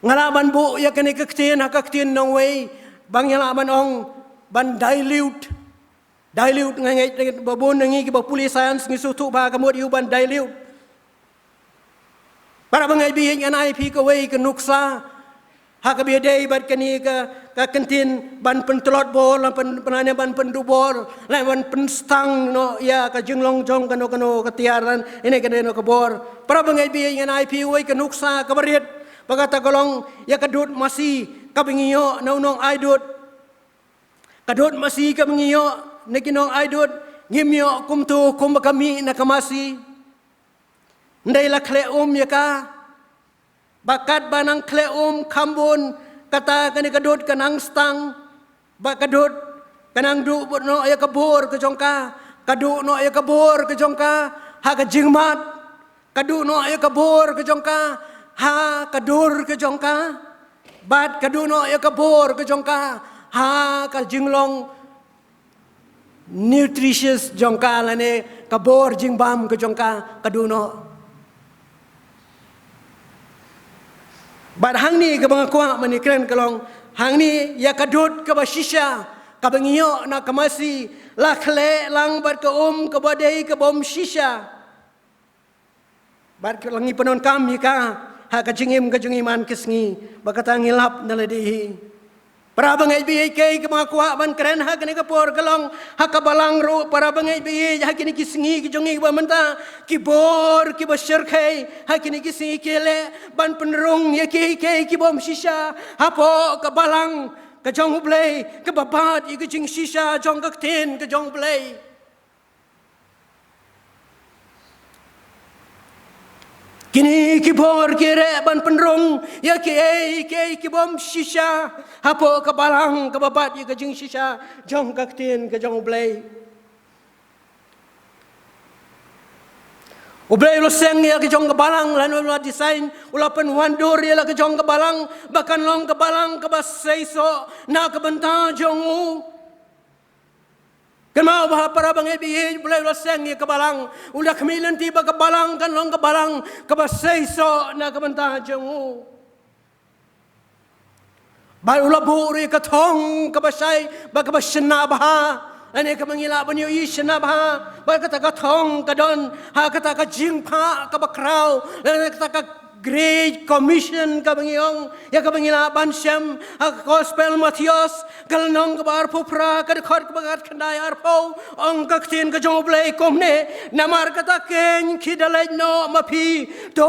Nga lah ban buh ïa kane ka ktien ha ka ktien nongwei, ba ngi lah ban ong ban dilute. Dilute, nga ngeit ba bun na ngi kiba pule science ngi sngewthuh bha ka mut ïa u ban dilute. Para bangeit baieit, ngan ai phi kawei ka nuksa ha kaba ïadei bad kane ka, ka kyntien ban pyntlot bor, la pyn, pyn, ban pynduh bor, la ban pynstang noh ïa ka jinglong jong kano kano ka tiar lane kano kano ka bor. Para bangeit baieit, ngan ai phi kawei ka nuksa kaba rit, ba kata ka long ïa ka dud masi. kaba ngi ïoh na u nongaidud. Ka dud masi kaba ngi ïoh na ki nongaidud, ngim ïoh kumto kumba ka mih na ka masi. Hynrei la khleh um ïa ka. Ba katba nang khleh um kham bun, kata kane ka dud ka nang stang. Ba ka dud ka nang duh bud noh ïa ka bor ka jong ka. Ka duh noh ïa ka bor ka jong ka ha ka jingmad. Ka duh noh ïa ka bor ka jong ka ha ka dur ka jong ka. Bad ka duh noh ïa ka bor ka jong ka ha ka jinglong nutritious jong ka, lane ka bor jingbam ka jong ka, ka duh noh. Bad hangne kaba nga kwah mynne kren ka long, hangne ïa ka dud kaba shisha kaba ngi ïoh na ka masi, la khleh lang bad ka um kaba dei ka bym shisha. Bad ka la ngi pyndonkam ïa ka ha ka jingim ka jong ngi man ka sngi, ba kata ngi lap na lade hi. Para bangeit baieit, kaei kaba nga kwah ban kren ha kane ka por ka long, ha ka balang ruh, para bangeit baieit, ha kine ki sngi ki jong ngi ba mynta, ki bor kiba shyrkhei ha kine ki sngi ki leh ban pynrung ïa kiei kiei ki bym shisha hapoh ka balang ka jong U Blei, kaba bat ïa ka jingshisha jong ka ktien ka jong U Blei. Kine ki bor ki reh ban pynrung ïa kiei kiei ki bym shisha hapoh ka balang kaba bat ïa ka jingshisha jong ka ktien ka jong U Blei. U Blei u la seng ïa ka jong ka balang, lane u la design, u la pynwandur ïa la ka jong ka balang ba kan long ka balang kaba seisoh na ka bynta jong u. Kynmaw ba para bangeit baieit, U Blei u la seng ïa ka balang, u la khmih lynti ba ka balang kan long ka balang kaba seisoh na ka bynta jong u. Bad u la buh ruh ïa ka thong kaba shai, bad kaba shna bha, lane kaba ngi lah ban ïohi shna bha, bad kata ka thong ka don ha kata ka jingphah kaba khraw, lane kata ka Great Commission kaba ngi ong, ïa kaba ngi lah ban shem ha ka Gospel Mathaios, ka lynnong kaba arphew phra, ka dkhot kaba khatkhyndai arphew, ong ka ktien ka jong U Blei kumne: Namar kata keiñ, khie da leit noh ma phi, to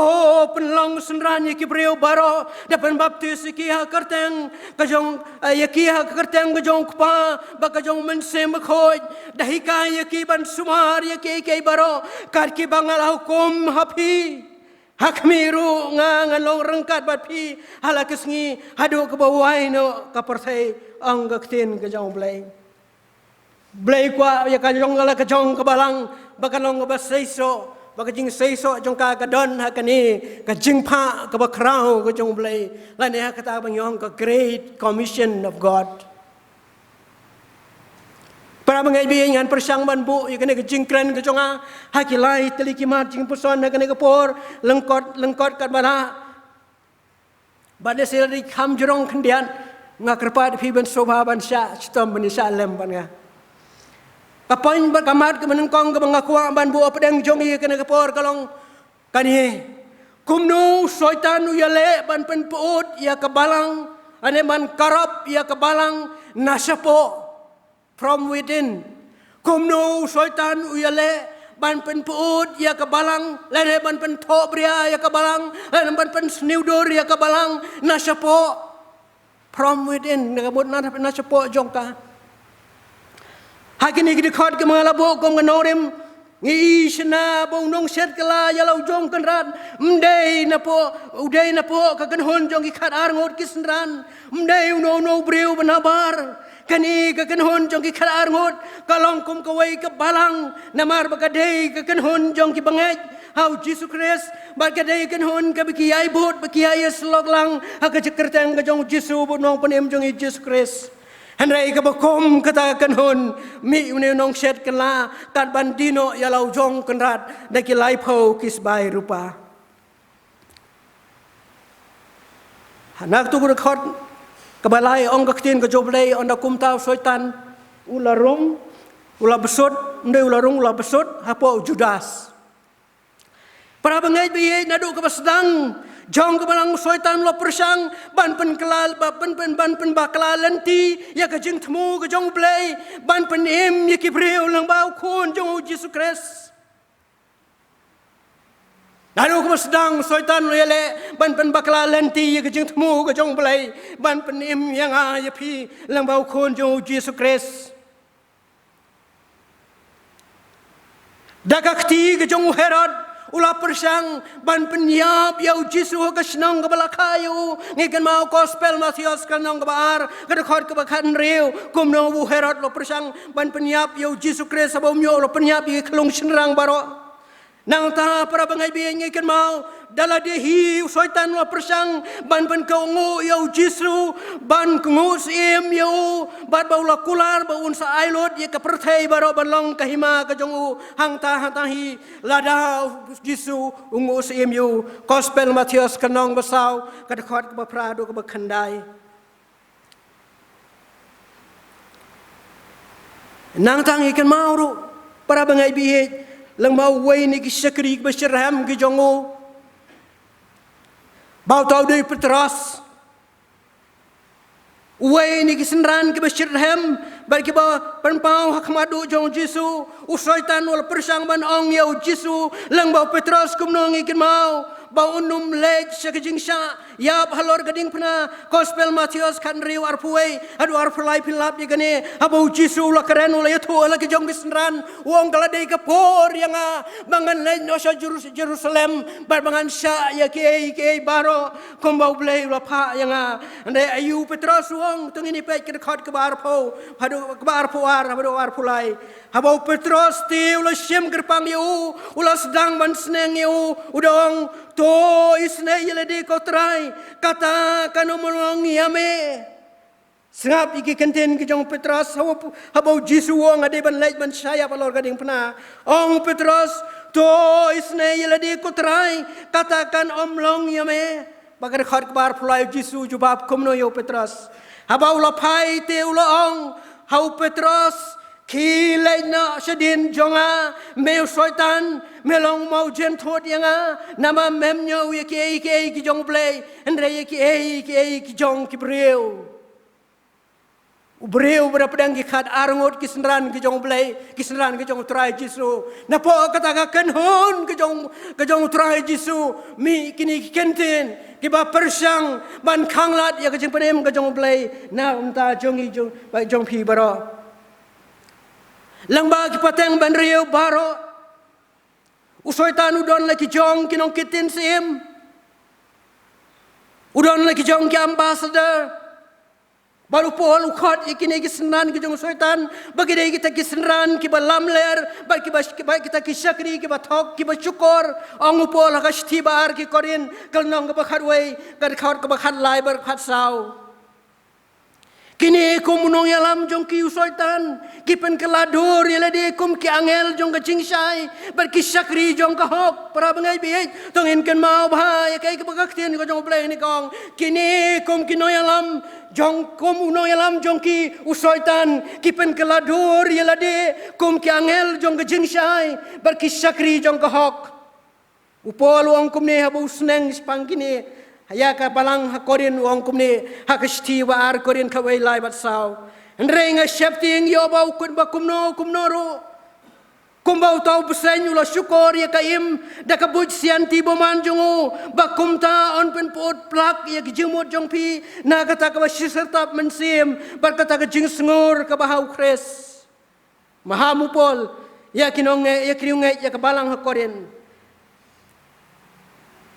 pynlong synran ïa ki briew baroh, da pynbaptis ïa ki ha ka kyrteng ka jong, eh, ïa ki ha ka kyrteng ka jong U Kpa bad ka jong U Mynsiem Bakhuid, da hikai ïa ki ban sumar ïa kiei kiei baroh kat kiba nga la hukum ha phi. Ha khmih ruh nga ngan long ryngkat bad phi ha la ka sngi haduh kaba wai noh ka pyrthei, ong ka ktien ka jong U Blei. U Blei u kwah ïa ka jong la ka jong ka balang ba kan long kaba seisoh, ba ka jingseisoh jong ka ka don ha kane ka jingphah kaba khraw ka jong U Blei, lane ha kata ba ngi ong ka Great Commission of God. Para bangeit baieit, ngan pyrshang ban buh ïa kane ka jingkren ka jong nga ha ki lai tylli ki mat jingpuson ha kane ka por, lyngkot lyngkot katba lah. Bad lehse lada kham jrong khyndiat, nga kyrpad ïa phi ban sngewbha ban shah shitom, ban shah lem bad nga. Ka point bad ka mat kaba nyngkong kaba nga kwah ban buh hapdeng jong ngi ha kane ka por ka long kane: Kumno u Soitan u ïaleh ban pynpyut ïa ka balang, lane ban corrupt ïa ka balang na shapoh, from within? Kumno u Soitan u ïaleh ban pynpyut ïa ka balang, lane ban pynthohbria ïa ka balang, lane ban pynsniewdur ïa ka balang na shapoh? From within, na ka mut na, na shapoh jong ka. Ha kine ki dkhot kiba nga la buh kum ka nongrim, ngi i shynna ba u nongshet kylla ïa la u jong Kynrad ym dei napoh, u dei napoh ka kynhun jong ki khatar ngut ki synran, ym dei uno uno u briew ba nabar. Kane ka kynhun jong ki khatar ngut ka long kum kawei ka balang, namar ba ka dei ka kynhun jong ki bangeit ha u Jisu Khrist, bad ka dei ka kynhun kaba ki ïai bud, ba ki ïai ïasyllok lang ha ka kyrteng ka jong u Jisu, bad u nongpynim jong ngi Jisu Khrist. Hynrei kaba kum kata ka kynhun, mih une u nongshet kylla kat ban die noh ïa la u jong Kynrad da ki laiphew ki sbai rupa. Na katu ka dkhot kaba lai, ong ka ktien ka jong U Blei, ynda kumta u Soitan u la rung, u la bsut, ym dei u la rung, u la bsut hapoh u Judas. Para bangeit baieit, naduh kaba sdang jong ka balang u Soitan u la pyrshang ban pynkylla, ba pyn, pyn, ban pynbakla lynti ïa ka jingthmu ka jong U Blei, ban pynim ïa ki briew lyngba u Khun jong u Jisu Khrist. Naduh kaba sdang Soitan u la ïaleh ban pynbakla lynti ïa ka jingthmu ka jong U Blei, ban pynim ïa nga ïa phi lyngba u Khun jong U Jisu Khrist. Da ka kti ka jong u Herod, u la pyrshang ban pynïap ïa U Jisu ha ka shnong kaba la kha ïa u. Ngi kynmaw Gospel Mathaios ka lynnong kaba ar, ka dkhot kaba khathynriew, kumno u Herod u la pyrshang ban pynïap ïa U Jisu Khrist, haba um ïoh u la pynïap ïa ki khyllung shynrang baroh. Nangta para bangeit baieit, ngi kynmaw da lade hi u Soitan u la pyrshang ban pynkohnguh ïa U Jisu, ban kohnguh syiem ïa u, bad ba u la kular ba un sa ai lut ïa ka pyrthei baroh ban long ka hima ka jong u. Hangta hangta hi lada U Jisu u nguh syiem ïa u. Gospel Mathaios ka lynnong ba saw, ka dkhot kaba phra haduh kaba khyndai. Nangta ngi kynmaw ruh para bangeit baieit, lyngba uwei na ki shakri kiba shitrhem ki jong u, ba uta u dei u Petros. Uwei na ki synran kiba shitrhem bad kiba pynpaw ha khmat jong U Jisu. U Soitan u la pyrshang ban ong ïa U Jisu lyngba u Petros kumno, ngi kynmaw, ba un ym leit sha ka jingshah ïap halor ka diengphna. Gospel Mathaios khathynriew, arphew wei haduh arphew lai, phin lap ïa kane. Haba U Jisu u la kren, u la ïathuh ïa la ki jong ki synran, u ong, ka la dei ka por ïa nga ba ngan leit noh sha Jerus-, Jerusalem bad ba ngan shah ïa kiei kiei baroh kumba U Blei u la phah ïa nga. Hynrei aïu u Petros u ong? To ngin ïa peit ka dkhot kaba arphew, haduh kaba arphew ar, haduh arphew lai. Haba u Petros te u la shim kyrpang ïa u, u la sdang ban sneng ïa u, u da ong, to isynei ïa lade ko Trai, kata kan ym long ïa me. Sngap ïa ki kyntien ki jong u Petros, haba, haba U Jisu u ong, nga dei ban leit ban shah ïap halor ka diengphna. Ong u Petros, to isynei ïa lade ko Trai, kata kan ym long ïa me. Bad ka dkhot kaba arphew lai, U Jisu u jubab kumno ïa u Petros? Haba u la phai te u la ong ha u Petros, khie leit noh shadien jong nga, me u Soitan, me long u maw jynthut ïa nga, namar mem ñiew ïa kiei kiei ki jong U Blei, hynrei ïa kiei kiei ki jong ki briew. U briew ba da pdeng ki khatar ngut ki synran ki jong U Blei, ki synran ki jong U Trai Jisu. Napoh kata ka kynhun ki jong, ki jong U Trai Jisu, mih kine ki kyntien kiba pyrshang ban khanglad ïa ka jingpynim ka jong U Blei na bynta jong ngi, jong, jong phi baroh. Lyngba ki pateng bynriew baroh, u Soitan u don la ki jong ki nongkit ktien syiem, u don la ki jong ki ambassador. Bad u Paul u khot ïa kine ki synran ki jong u Soitan ba ki dei kita ki synran kiba lamler, bad kiba, kiba, kita ki shakri kiba thok, kiba shukor. Ong u Paul ha ka shithi ba ar ki Korinth, ka lynnong kaba khatwei, ka dkhot kaba khatlai bad khatsaw. Kine kum u nongïalam jong ki u Soitan, ki pynkylla dur ïa lade kum ki angel jong ka jingshai bad ki shakri jong ka hok. Para bangeit baieit, to ngin kynmaw bha ïa kaei kaba ka ktien ka jong U Blei kane ka ong. Kine kum ki nongïalam jong, kum u nongïalam jong ki u Soitan, ki pynkylla dur ïa lade kum ki angel jong ka jingshai bad ki shakri jong ka hok. U Paul u ong kumne haba u sneng shaphang kine ïa ka balang ha Korinth, u ong kumne ha ka shithi ba ar Korinth khatwei, lai bad saw. Hynrei nga sheptieng ïoh ba u kut ba kumno kumno ruh, kumba uta u bseiñ u la shukor ïa ka im da ka buit sianti bymman jong u, ba kumta un pynput plak ïa ki jingmut jong phi na kata kaba shisyrtap mynsiem bad kata ka jingsngur kaba ha u Khrist. Maham u Paul ïa ki nongngeit, ïa ki riewngeit ïa ka balang ha Korinth.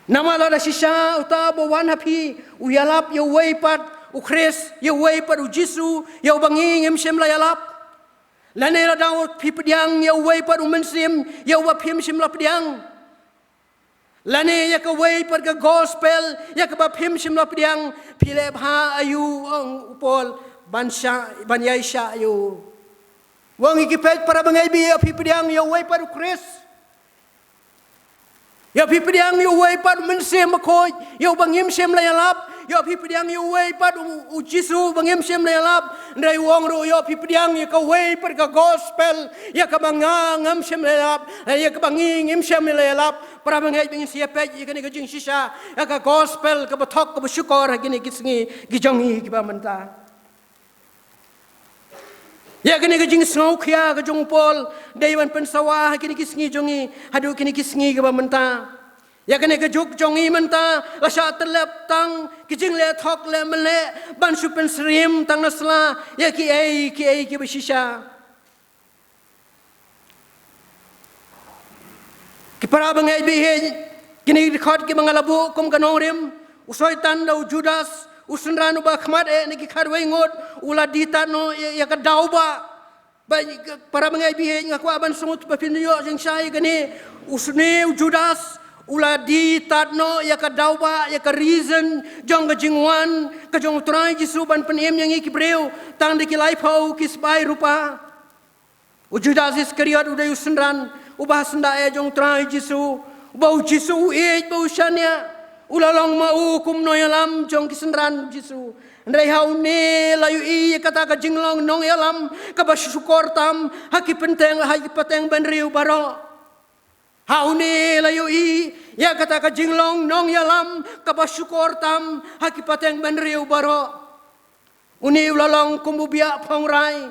Namar lada shisha uta ba wan ha phi u ïalap ïa uwei pat u Khrist, ïa uwei pat u Jisu, ïa uba ngi ngim shym la ïalap, lane lada phi pdiang ïa uwei pat u Mynsiem ïa uba phim shym la pdiang, lane ïa kawei pat ka gospel ïa kaba phim shym la pdiang, phi leh bha aïu, ong u Paul, ban shah, ban ïaishah ïa u? Wan ngi ki peit para bangeit baieit, ïa phi pdiang ïa uwei pat u Khrist, ïa phi pdiang ïa uwei pat u Mynsiem Bakhuid ïa uba ngim shym la ïalap, ïa phi pdiang ïa uwei pat u, u Jisu uba ngim shym la ïalap. Hynrei u ong ruh ïa phi pdiang ïa kawei pat ka gospel ïa kaba nga ngam shym la ïalap, ïa kaba ngi ngim shym la ïalap. Para bangeit, ba ngin sa ïa peit ïa kane ka jingshisha ïa ka gospel kaba thok kaba shukor ha kine ki sngi ki jong ngi kiba mynta. Ïa kane ka jingsngewkhia ka jong u Paul dei ban pynsawa ha kine ki sngi jong ngi haduh kine ki sngi kiba mynta. Ïa kane ka juk jong ngi mynta la shah tyllep tang ki jingleh thok leh mynleh ban shu pynsyriem tang na sla ïa kiei kiei kiba shisha. Ki para bangeit ba ïeit, kine ki dkhot kiba nga la buh kum ka nongrim, u Soitan da u Judas, u synran uba khmat eh na ki khatwei ngut, u la die tad noh ïa, ïa ka daw ba. Ba, para bangeit ba ïeit, nga kwah ban sngewthuh ba phin ïoh jingshai kane, u sne u Judas u la die tad noh ïa ka daw ba, ïa ka reason jong ka jingwan ka jong u Trai Jisu ban pynim ïa ngi ki briew tang da ki laiphew ki sbai rupa. U Judas Iskariot u dei u synran uba syndah eh jong u Trai Jisu, uba u Jisu u ïeit ba u shaniah, u la long ma u kum nongïalam jong ki synran Jisu. Hynrei ha une la ïohi ïa kata ka jinglong nongïalam kaba shukor tam ha ki pynteng, ha ki pateng bynriew baroh. Ha une la ïohi ïa kata ka jinglong nongïalam kaba shukor tam ha ki pateng bynriew baroh. Une u la long kum u biah phongrai.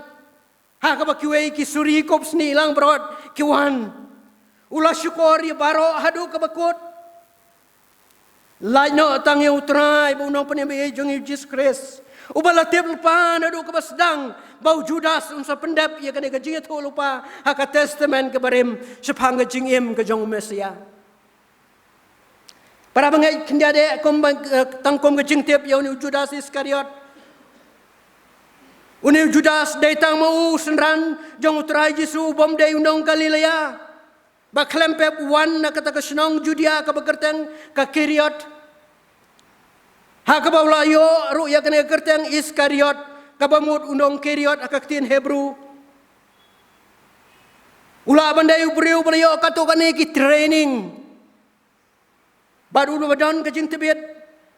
Ha kaba kiwei ki suri kup snieh langbrot ki wan. U la shukor ïa baroh haduh kaba kut. Lait noh tang ïa u Trai bad u Nongpynim ba ïeit jong ngi u Jisu Khrist, uba la tip lypa naduh kaba sdang ba u Judas un sa pyndep ïa kane ka jingïathuhlypa ha ka Testament kaba rim shaphang ka jingim ka jong u Messiah. Para bangeit, khyndiat eh kum ba, eh, tang kum ka jingtip ïa une u Judas Iskariot. Une u Judas dei tang ma u synran jong u Trai Jisu, u bym dei u nong Galilea. Ba khlem pep u wan na kata ka shnong Judia kaba kyrteng ka Keriot. Ha kaba u la ïoh ruh ïa kane ka kyrteng Iskariot, kaba mut u nong Keriot ha ka ktien Hebru. U lah ban dei u briew ba la ïoh katto katne ki training. Bad u la don ka jingtbit,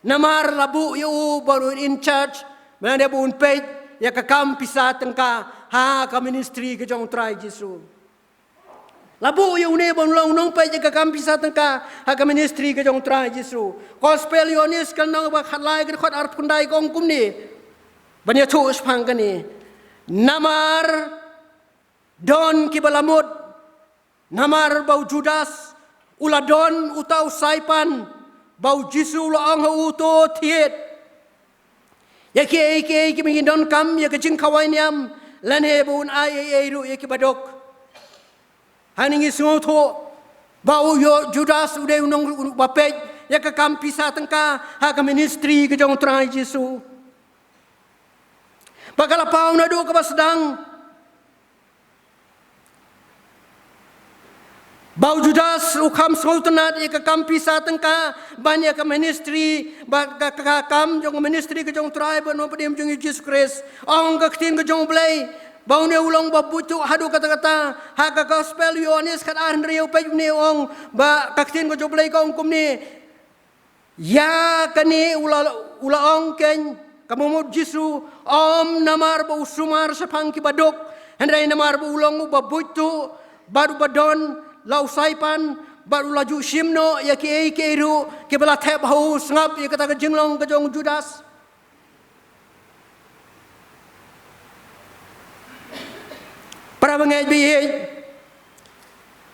namar la buh ïa u ban in charge, ba un peit ïa ka kam pisa tyngka ha ka ministry ka jong u Trai Jisu. La buh ïa une ban long u nongpeit ïa ka kam pisa tyngka ha ka ministry ka jong u Trai Jisu. Gospel Ïohannes ka lynnong ba khatlai ka dkhot arphew khyndai ka ong kumne. Ban ïathuh shaphang kane. Namar don kiba la mut, namar ba u Judas u la don uta u saipan ba u Jisu u la ong ha u, to thied ïa kiei kiei kiba ngi donkam ïa ka jingkhawai niam, lane ba un ai ei ei ruh ïa kiba duk. Hangne ngi sngewthuh ba u ïoh Judas u dei u nong uba peit ïa ka kam pisa tyngka ha ka ministry ka jong u Trai Jisu. Ba ka la paw naduh kaba sdang ba u Judas u kham sngewtynnat ïa ka kam pisa tyngka ban ïa ka ministry, ba ka, ka, ka kam jong ministry ka jong u Trai bad u Nongpynim jong ngi u Jisu Khrist. Ong ka ktien ka jong u Blei ba une u long ba buit tuh haduh katta katta. Ha ka Gospel Ïohannes khatar hynriew peit une u ong ba ka ktien ka jong u Blei ka ong kumne. Ïa kane u la, u la ong keiñ, kaba mut Jisu, ym namar ba u sumar shaphang kiba duk, hynrei namar ba u long uba buit tuh bad uba don la u saipan, bad u la ju shim noh ïa kiei kiei ruh kiba la thep ha u. Sngap ïa kata ka jinglong ka jong u Judas. Para bangeit ba ïeit,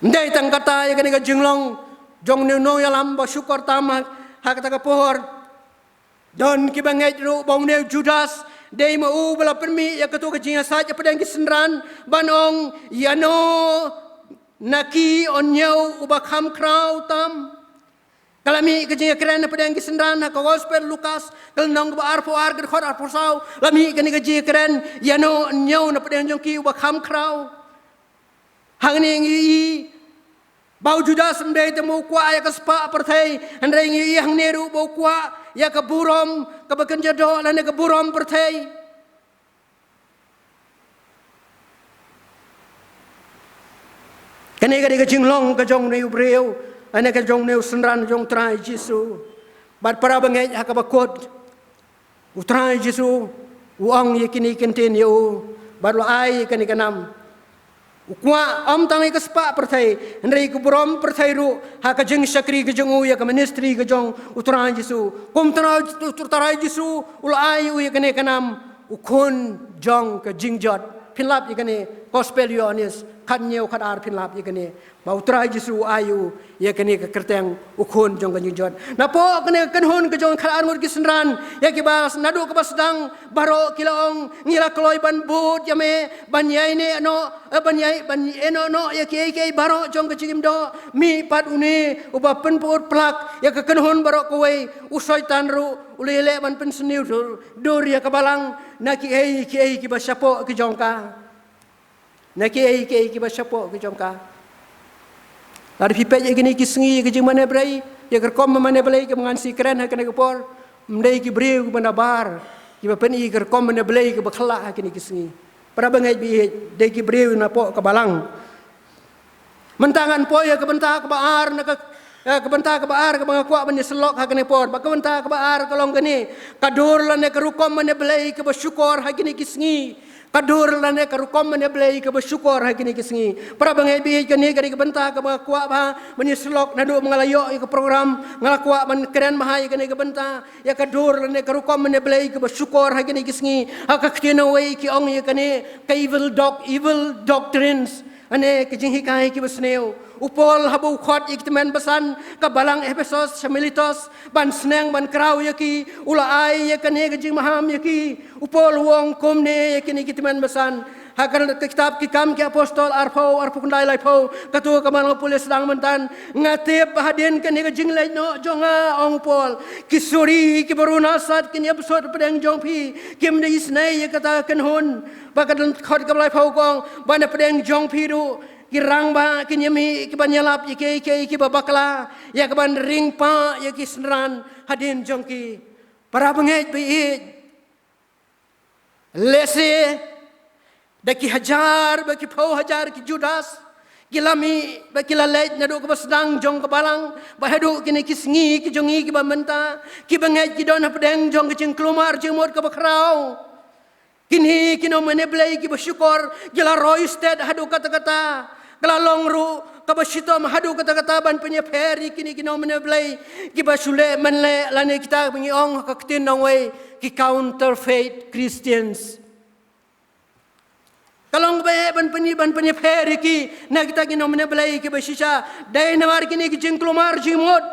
ym dei tang kata ïa kane ka jinglong jong une u nongïalam ba shukor tam ha, ha kata ka por. Don kiba ngeit ruh ba une u Judas dei ma u ba la pynmih ïa kato ka jingïasaid hapdeng ki synran ban ong, ïano na ki un ñiew uba kham khraw tam. Ka la mih ka jingïakren napdeng ki synran ha ka Gospel Lukas, ka lynnong kaba arphew ar, ka dkhot arphew saw, la mih kane ka jingïakren, ïano un ñiew napdeng jong ki uba kham khraw. Hangne ngi ïohi ba u Judas ym dei tang ba u kwah ïa ka spah pyrthei, hynrei ngi ïohi hangne ruh ba u kwah ïa ka burom kaba kynja doh lane ka burom pyrthei. Kane ka dei ka jinglong ka jong une u briew, kane ka jong une u synran jong u Trai Jisu. Bad para bangeit, ha kaba kut, u Trai Jisu u ong ïa kine ki ktien ïa u, bad u la ai ïa kane ka nam. U kwah ym tang ïa ka spah pyrthei, hynrei ka burom pyrthei ruh ha ka jingshakri ka jong u ïa ka ministry ka jong u Trai Jisu. Kumta u Trai Jisu u la ai ïa u ïa kane ka nam, u khun jong ka jingjot. Phin lap ïa kane, Gospel Ïohannes Khat hynñiew khat ar phin lap ïa kane. Ba U Trai Jisu u ai ïa u ïa kane ka kyrteng u khun jong ka jingjot. Napoh kane ka kynhun ka jong khat ar ngut ki synran ïa kiba naduh kaba sdang baroh ki la ong ngi la kloi ban bud ïa me ban ïai ne no eh, ban ïai ban ïai no no ïa kiei kiei baroh jong ka jingim doh mih pat une uba pynput plak ïa ka kynhun baroh kawei u Soitan ruh u la ïaleh ban pynsniew dur dur ïa ka balang na kiei kiei kiba shapoh ki jong ka. Na kiei kiei kiba shapoh ki jong ka. Lada phi peit ïa kine ki sngi ïa ka jingmane blei ïa ka rukom mane blei kaba ngan sa kren ha kane ka por. Ym dei ki briew kiba nabar kiba pyni ka rukom mane blei kaba khlak ha kine ki sngi. Para bangeit baieit dei ki briew napoh ka balang. Mynta ngan poi ïa ka bynta kaba ar na ka eh, ka bynta kaba ar kaba nga kwah ban ïasyllok ha kane por ba ka bynta kaba ar ka long kane. Ka dur lane ka rukom mane blei kaba shukor ha kine ki sngi. Ka dur lane ka rukom mane blei kaba shukor ha kine ki sngi. Para bangeit baieit kane ka dei ka bynta kaba nga kwah ba ban ïasyllok naduh ba nga la ïoh ïa ka program nga la kwah ban kren ba ha ïa kane ka bynta ïa ka dur lane ka rukom mane blei kaba shukor ha kine ki sngi. Ha ka ktien uwei ki ong ïa kane ka evil doc evil doctrines. Ane ka jinghikai kiba sniew. U Paul haba u khot ïa ki tymmen basan ka balang Ephesos sha Miletos ban sneng ban kraw ïa ki u la ai ïa kane ka jingmaham ïa ki. U Paul u ong kumne ïa kine ki tymmen basan ha ka kitab Ki Kam ki Apostol arphew arphew khyndai laiphew. Kato ka man u Paul u sdang mynta nga tip ba hadien kane ka jingleit noh jong nga ong u Paul ki suri kiba runa sat kin ïa bsut pdeng jong phi kim da isnei ïa kata ka kynhun. Ba ka dang khot kaba laiphew ka ong ba na pdeng jong phi ruh ki rangbah kin ïa mih kiban ïalap ïa kiei kiei kiba bakla ïa kaban ring pah ïa ki synran hadien jong ki. Para bangeit baieit. Lehse da ki hajar ba ki phew hajar ki Judas ki la mih ba ki la leit naduh kaba sdang jong ka balang ba haduh kine ki sngi ki jong ngi kiba mynta kiba ngeit ki don hapdeng jong ka jingkulmar jingmut kaba khraw. Kine ki nongmane blei kiba shukor ki la roi stet haduh katta katta. Ka la long ruh kaba shitom haduh katta katta ban pynïapher ïa kine ki nongmane blei kiba shu leh man leh lane kita ba ngi ong ha ka ktien nongwei ki counterfeit Christians. Ka long kaba eh ban pynïa ban pynïapher ïa ki na kita ki nongmane blei kiba shisha. Dei namar kine ki jingkulmar jingmut.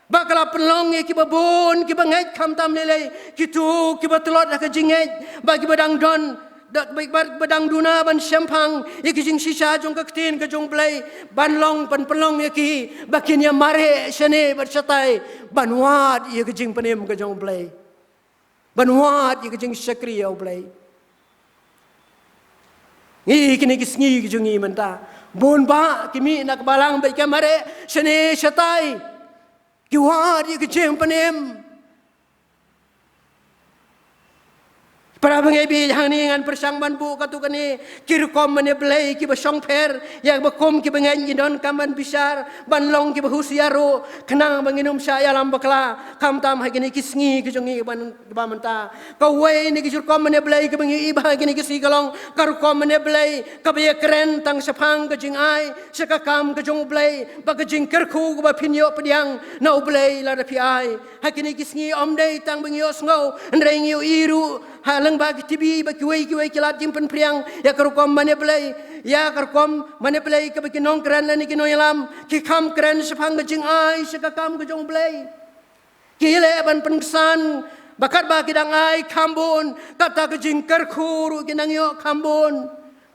Ba ka la pynlong ïa kiba bun kiba ngeit khamtam lei lei kito kiba tlot ha ka jingngeit ba kiba dang don da ba ba ba dang duna ban shemphang ïa ki jingshisha jong ka ktien ka jong Blei ban long ban pynlong ïa ki ba kin ïa mareh shane bad shatai ban wad ïa ka jingpynim ka jong Blei ban wad ïa ka jingshakri ïa U Blei. Ngi kine ki sngi ki jong ngi mynta bun ba ki mih na ka balang bad ki mareh shane shatai. Ki wad ïa ka jingpynim. Para bangeit baieit hangne ngan pyrshang ban buh katto katne ki rukom mane blei kiba shongpher ïa kaba kum kiba ngeit ngi donkam ban bishar ban long kiba husiar ruh khnang ba ngin ym shah ïalam bakla khamtam ha kine ki sngi ki jong ngi ban ba mynta. Kawei na ki rukom mane blei kaba ngi ïohi ba ha kine ki sngi ka long ka rukom mane blei kaba ïakren tang shaphang ka jingai sha ka kam ka jong U Blei ba ka jingkyrkhu kaba phin ïoh pdiang na U Blei lada phi ai. Ha kine ki sngi ym dei tang ba ngi ïohsngew hynrei ngi ïohi ruh ha lyngba ki T V ba kiwei kiwei ki lad jingpynphriang ïa ka rukom mane blei ïa ka rukom mane blei kaba ki nongkren lane ki nongïalam ki kham kren shaphang ka jingai sha ka kam ka jong U Blei. Ki leh ban pynksan ba katba ki dang ai kham bun kata ka jingkyrkhu ruh ki nang ïoh kham bun.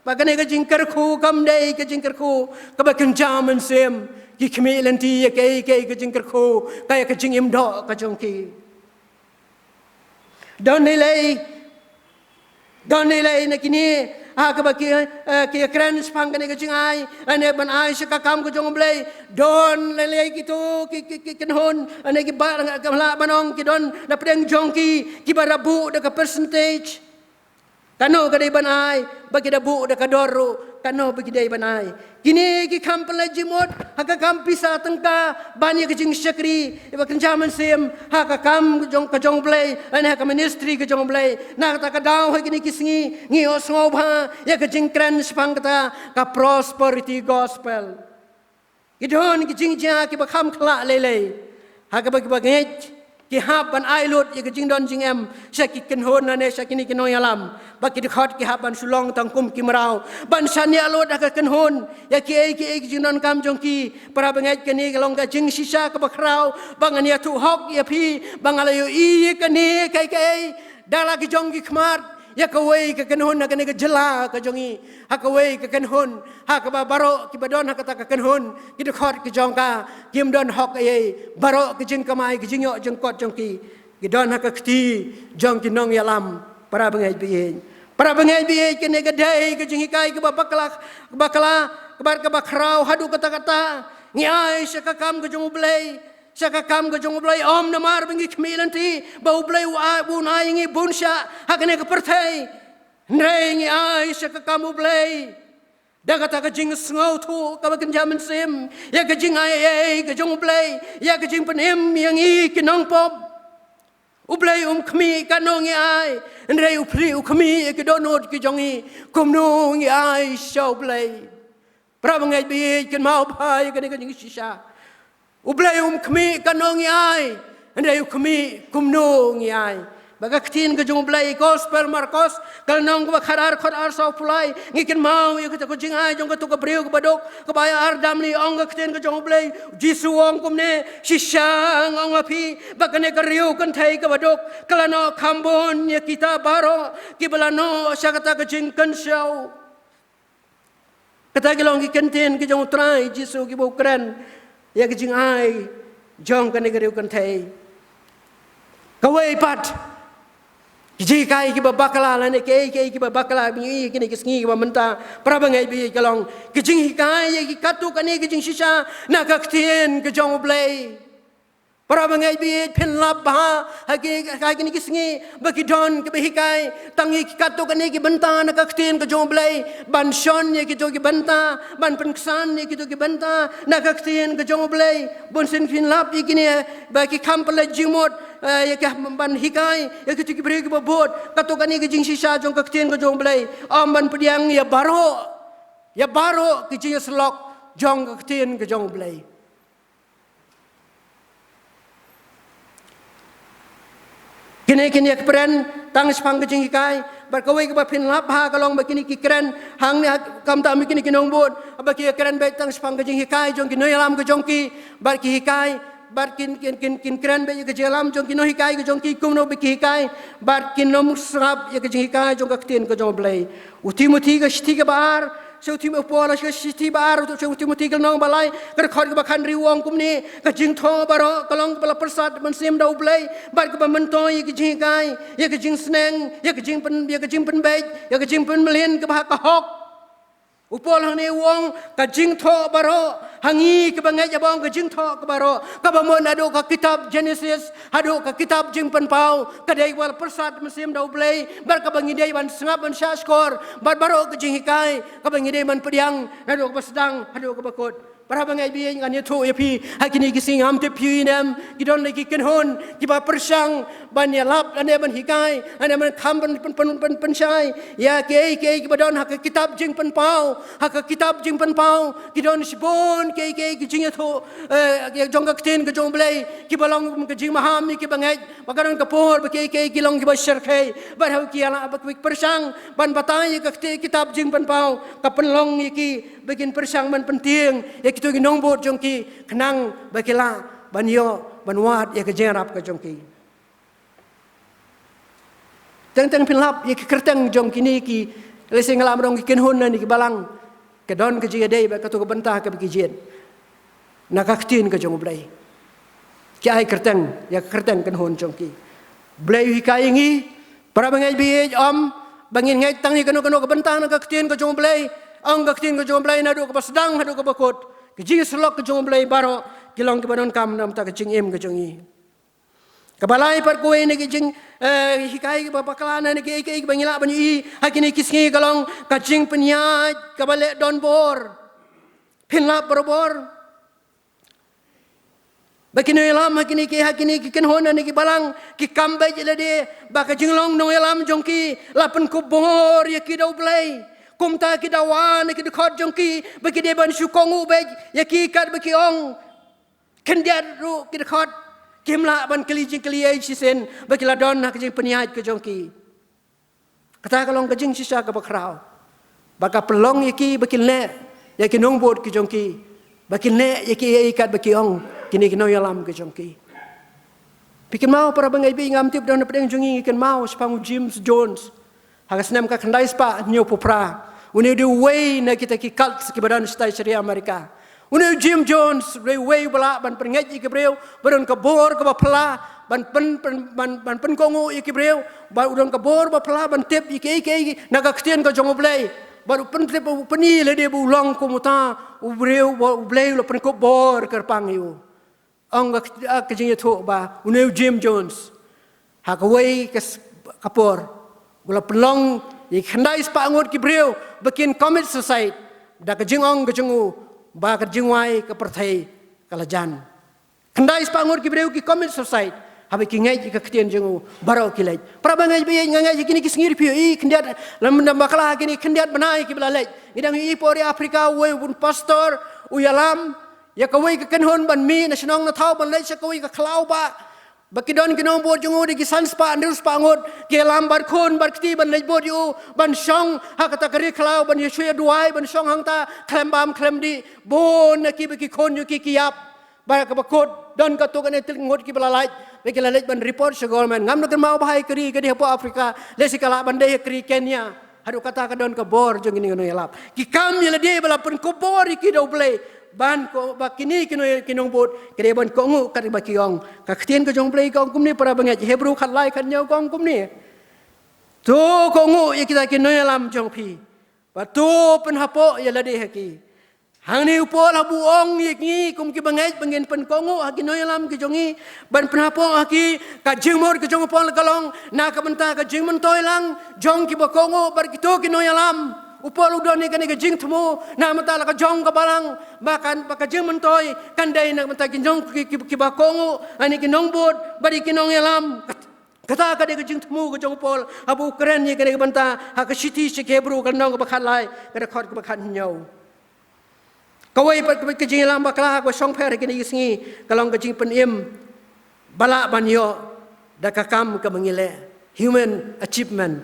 Ba kane ka jingkyrkhu kam dei ka jingkyrkhu kaba kynja mynsiem ki khmih lynti ïa kaei kaei ka jingkyrkhu ka ïa ka jingim doh ka jong ki. Don lei Don lei na kine ha kaba ki eh, ki kren shaphang kane ka jingai lane ban ai sha ka kam ka jong U Blei. Don lei kito ki ki ki kynhun lane ki ba ka la ban ong ki don na pdeng jong ki kiba da buh da ka percentage. Kano ka dei ban ai ba ki da buh da ka dor ruh kano ba ki dei ban ai. Kine ki kham pynlait jingmut ha ka kam pisa tyngka ban ïa ka jingshakri ïa ba kynja mynsiem ha ka kam jong ka jong Blei lane ha ka ministry ka jong Blei. Na kata ka daw ha kine ki sngi ngi ïohsngew bha ïa ka jingkren shaphang kata ka prosperity gospel. Ki don ki jingjia kiba kham khlah lei lei ha kaba kiba ngeit Ki hap ban ai lut ïa ka jingdon jingem sha ki kynhun lane sha kine ki nongïalam. Ba ki dkhot ki hap ban shu long tang kum ki mraw ban shaniah lut ha ka kynhun ïa kiei kiei ki jingdonkam jong ki. Para bangeit, kane ka long ka jingshisha kaba khraw ba ngan ïathuh hok ïa phi ba nga la ïohi ïa kane kaei kaei da la ki jong ki khmat ïa kawei ka kynhun ha kane ka jylla ka jong ngi, ha kawei ka kynhun ha kaba baroh kiba don ha kata ka kynhun, ki dkhot ki jong ka kim don hok ei ei. Baroh ki jingkamai, ki jingïoh jingkot jong ki, ki don ha ka kti jong ki nongïalam. Para bangeit ba ïeit, para bangeit ba ïeit, kane ka dei ka jinghikai kaba bakla, bakla, kaba, kaba khraw haduh katta katta. Ngi ai sha ka kam ka jong U Blei, sha ka kam ka jong U Blei, ym namar ba ngi khmih lynti ba U Blei u ai, un ai ïa ngi bun shah ha kane ka pyrthei. Hynrei ngi ai sha ka kam U Blei da kata ka jingsngewthuh kaba kynja mynsiem ïa ka jingai ei ei ka jong U Blei, ïa ka jingpynim ïa ngi ki nongpop. U Blei um khmih katno ngi ai, hynrei U Blei u khmih ïa ki dohnud ki jong ngi, kumno ngi ai sha U Blei. Para bangeit ba ïeit, kynmaw bha ïa kane ka jingshisha. U Blei um khmih katno ngi ai, hynrei u khmih kumno ngi ai. Ba ka ktien ka jong U Blei, Gospel Markos, ka lynnong kaba khatar, khatar saw phew lai, ngi kynmaw ïa kata ka jingai jong kato ka briew kaba duk kaba ïa ar damli. Ong ka ktien ka jong U Blei, Jisu u ong kumne, shisha nga ong ha phi ba kane ka riew kynthei kaba duk ka la noh kham bun ïa kita baroh kiba la noh sha kata ka jingkynshew. Kata ki long ki kyntien ki jong U Trai Jisu kiba u kren ïa ka jingai jong kane ka riew kynthei. Kawei pat, ki jinghikai kiba bakla lane kiei kiei kiba bakla ba ngi ïohi kine ki sngi kiba mynta, para bangeit ba ïeit, ka long ki jinghikai ïa ki katto katne ki jingshisha na ka ktien ka jong U Blei. Para bangeit ba ïeit, phin lap bha ha ki, ha kine ki sngi ba ki don kiba hikai tang ïa ki katto katne ki bynta na ka ktien ka jong U Blei, ban shon ïa kito ki bynta, ban pynksan ïa kito ki bynta na ka ktien ka jong U Blei. Bunsien phin lap ïa kine ba ki kham pynleit jingmut, eh, ïa ki ban hikai ïa kito ki briew kiba bud katto katne ki jingshisha jong ka ktien ka jong U Blei. Ym ban pdiang ïa baroh, ïa baroh ki jingïasyllok jong ka ktien ka jong U Blei. Kine kin ïa kren tang shaphang ka jinghikai, bad kawei kaba phin lap bha ka long ba kine ki kren hangne, ha, khamtam ïa kine ki nongbud ba ki ïa kren beit tang shaphang ka jinghikai jong ki nongïalam ka jong ki, bad ki hikai, bad kin, kin, kin, kin kren beit ïa ka jingïalam jong ki nonghikai ka jong ki, kumno ba ki hikai, bad kin ym sngap ïa ka jinghikai jong ka ktien ka jong U Blei. U Timothi ka shithi kaba ar, sha u Tim-, u Paul sha ka shithi ba ar, u, sha u Timothi ka lynnong ba lai, ka dkhot kaba khathynriew u ong kumne, ka jingthoh baroh ka long kaba la pyrsad mynsiem da U Blei, bad kaba myntoi ïa ka jinghikai, ïa ka jingsneng, ïa ka jingpyn, ïa ka jingpynbeit, ïa ka jingpynmlien kaba ha ka hok. U Paul hangne u ong, ka jingthoh baroh, ha ngi kiba ngeit, haba ong ka jingthoh ka baroh, kaba mut naduh ka kitab Genesis haduh ka kitab Jingpynpaw, ka dei kaba la pyrsad mynsiem da U Blei, bad kaba ngi dei ban sngap ban shahshkor, bad baroh ka jinghikai kaba ngi dei ban pdiang naduh kaba sdang haduh kaba kut. Para bangeit ba ïeit, ngan ïathuh ïa phi ha kine ki sngi, ngam tip phi ïa ine em, ki don la ki kynhun kiba pyrshang ban ïalap lane ban hikai lane ban kham pyn, pyn, pyn, pyn, pynshai ïa kiei kiei kiba don ha ka kitab Jingpynpaw. Ha ka kitab Jingpynpaw ki don shibun kiei kiei ki jingïathuh, eh, jong ka ktien ka jong U Blei, kiba long kum ka jingmaham ïa kiba ngeit, ba ka don ka por ba kiei kiei ki long kiba shyrkhei, bad haba ki ïalap, ba ki pyrshang ban batai ïa ka kti-, kitab Jingpynpaw, ka pynlong ïa ki ba kin pyrshang ban pyntieng ïa kito ki nongbud jong ki, khnang ba ki lah ban ïoh ban wad ïa ka jingïarap ka jong ki. Teng teng phin lap ïa ki kyrteng jong kine ki, lehse nga lah ban ong ki kynhun lane ki balang, ka don ka jingïadei bad kato ka bynta kaba ki jied na ka ktien ka jong U Blei. Ki ai kyrteng ïa ka kyrteng kynhun jong ki. U Blei u hikai ïa ngi, para bangeit ba ïeit, ym ba ngin ngeit tang ïa kano kano ka bynta na ka ktien ka jong U Blei. Ong ka ktien ka jong U Blei, naduh kaba sdang haduh kaba kut, ka jingïasyllok ka jong U Blei baroh ki long kiba donkam na ka bynta ka jingim ka jong ngi. Kaba lai pat kawei na ki jing, eh, hikai kiba bakla lane kiei kiei kiba ngi lah ban ïohi ha kine ki sngi ka long ka jingpynïaid kaba leh donbor. Phin lap barabor ba ki nongïalam ha kine ki, ha kine ki kynhun lane ki balang, ki kam beit ïa lade ba ka jinglong nongïalam jong ki la pynkup bor ïa ki da U Blei. Kumta ki dawa na ki dkhot jong ki ba ki dei ban shu kohnguh beit ïa ki, katba ki ong, khyndiat ruh ki dkhot, Kim lah ban kylli jingkylli ei shisien ba ki la don ha ka jingpynïaid ka jong ki. Kata ka long ka jingshisha kaba khraw. Ba ka pynlong ïa ki ba kin leh ïa ki nongbud ki jong ki, ba kin leh ïa ki ei kat ba ki ong kine ki nongïalam ki jong ki. Phi kynmaw para bangeit, ba ngam tip don na pdeng jong ngi, ngi kynmaw shaphang u Jim Jones. Ha ka snem ka khyndai spah hynñiew phew phra, une u dei uwei na kita ki cults kiba don shatai sha ri Amerika. Une u Jim Jones u dei uwei uba lah ban pynngeit ïa ki briew, ba don ka bor kaba phylla ban pyn, pyn, ban, ban pynkohnguh ïa ki briew, ba u don ka bor ba phylla ban tip ïa kiei kiei na ka ktien ka jong U Blei. Ba u pyntip, u pyni lade ba u long kum uta u briew ba U Blei u la pynkup bor kyrpang ïa u. Ong ka, ka jingïathuh ba une u Jim Jones, ha kawei ka s-, ka por, u la pynlong ïa ki khyndai spah ngut ki briew ba kin commit suicide da ka jingong ka jong u ba ka jingwai ka pyrthei ka la jan. Khyndai spah ngut ki briew ki commit suicide haba ki ngeit ïa ka ktien jong u, baroh ki leit. Para bangeit ba ïeit, nga ngeit ïa kine ki sngi ruh phi ïohi khyndiat, lymda bakla kine khyndiat bnai kiba la leit. Ngi dang ïohi por ïa Africa, uwei u pastor u ïalam ïa kawei ka kynhun ban mih na shnong na thaw ban leit sha kawei ka khlaw ba, ba ki don ki nongbud jong u, dei ki san spah hynriew spah ngut, ki ïalam bad khun bad kti ban leit bud ïa u, ban shong ha kata ka ri khlaw, ban ïa shu ïa duwai, ban shong hangta khlem bam khlem dih. Bun na kiba ki khun jong ki ki ïap. Ba kaba kut don katto katne tylli ki ngut kiba la lait, ba ki la leit ban report sha government. Ngam da kynmaw ba ha ka ri ka dei hapoh Africa, lehse ka lah ban dei ha ka ri Kenya. Haduh katta ka don ka bor jong kine ki nongïalap. Ki kam ïa lade ba la pynkup bor ïa ki da U Blei, ban ko, ba kine ki nong, ki nongbud ki dei ban kohnguh kat ba ki ong. Ka ktien ka jong U Blei ka ong kumne, para bangeit, Hebru khatlai khathynñiew ka ong kumne: To kohnguh ïa kita ki nongïalam jong phi, bad to pynhapoh ïa lade ha ki. Hangne u Paul haba u ong ïa ngi kum ki bangeit ba ngin pynkohnguh ha ki nongïalam ki jong ngi, ban pynhapoh ha ki, ka jingmut ka jong u Paul ka long na ka bynta ka jingmyntoi lang jong kiba kohnguh bad kito ki nongïalam. U Paul u don ïa kane ka jingthmu namar ta la ka jong ka balang, ba kan, ba ka jingmyntoi kan dei na ka bynta ki jong ki, ki, kiba kohnguh, lane ki nongbud bad ki nongïalam. Kata ka dei ka jingthmu ka jong u Paul haba u kren ïa kane ka bynta ha ka shithi sha ki Hebru, ka lynnong kaba khatlai, ka dkhot kaba khathynñiew. Kawei pat ka jingïalam bakla kaba shongpher ha kine ki sngi ka long ka jingpynim ba lah ban ïoh da ka kam kaba ngi leh, human achievement.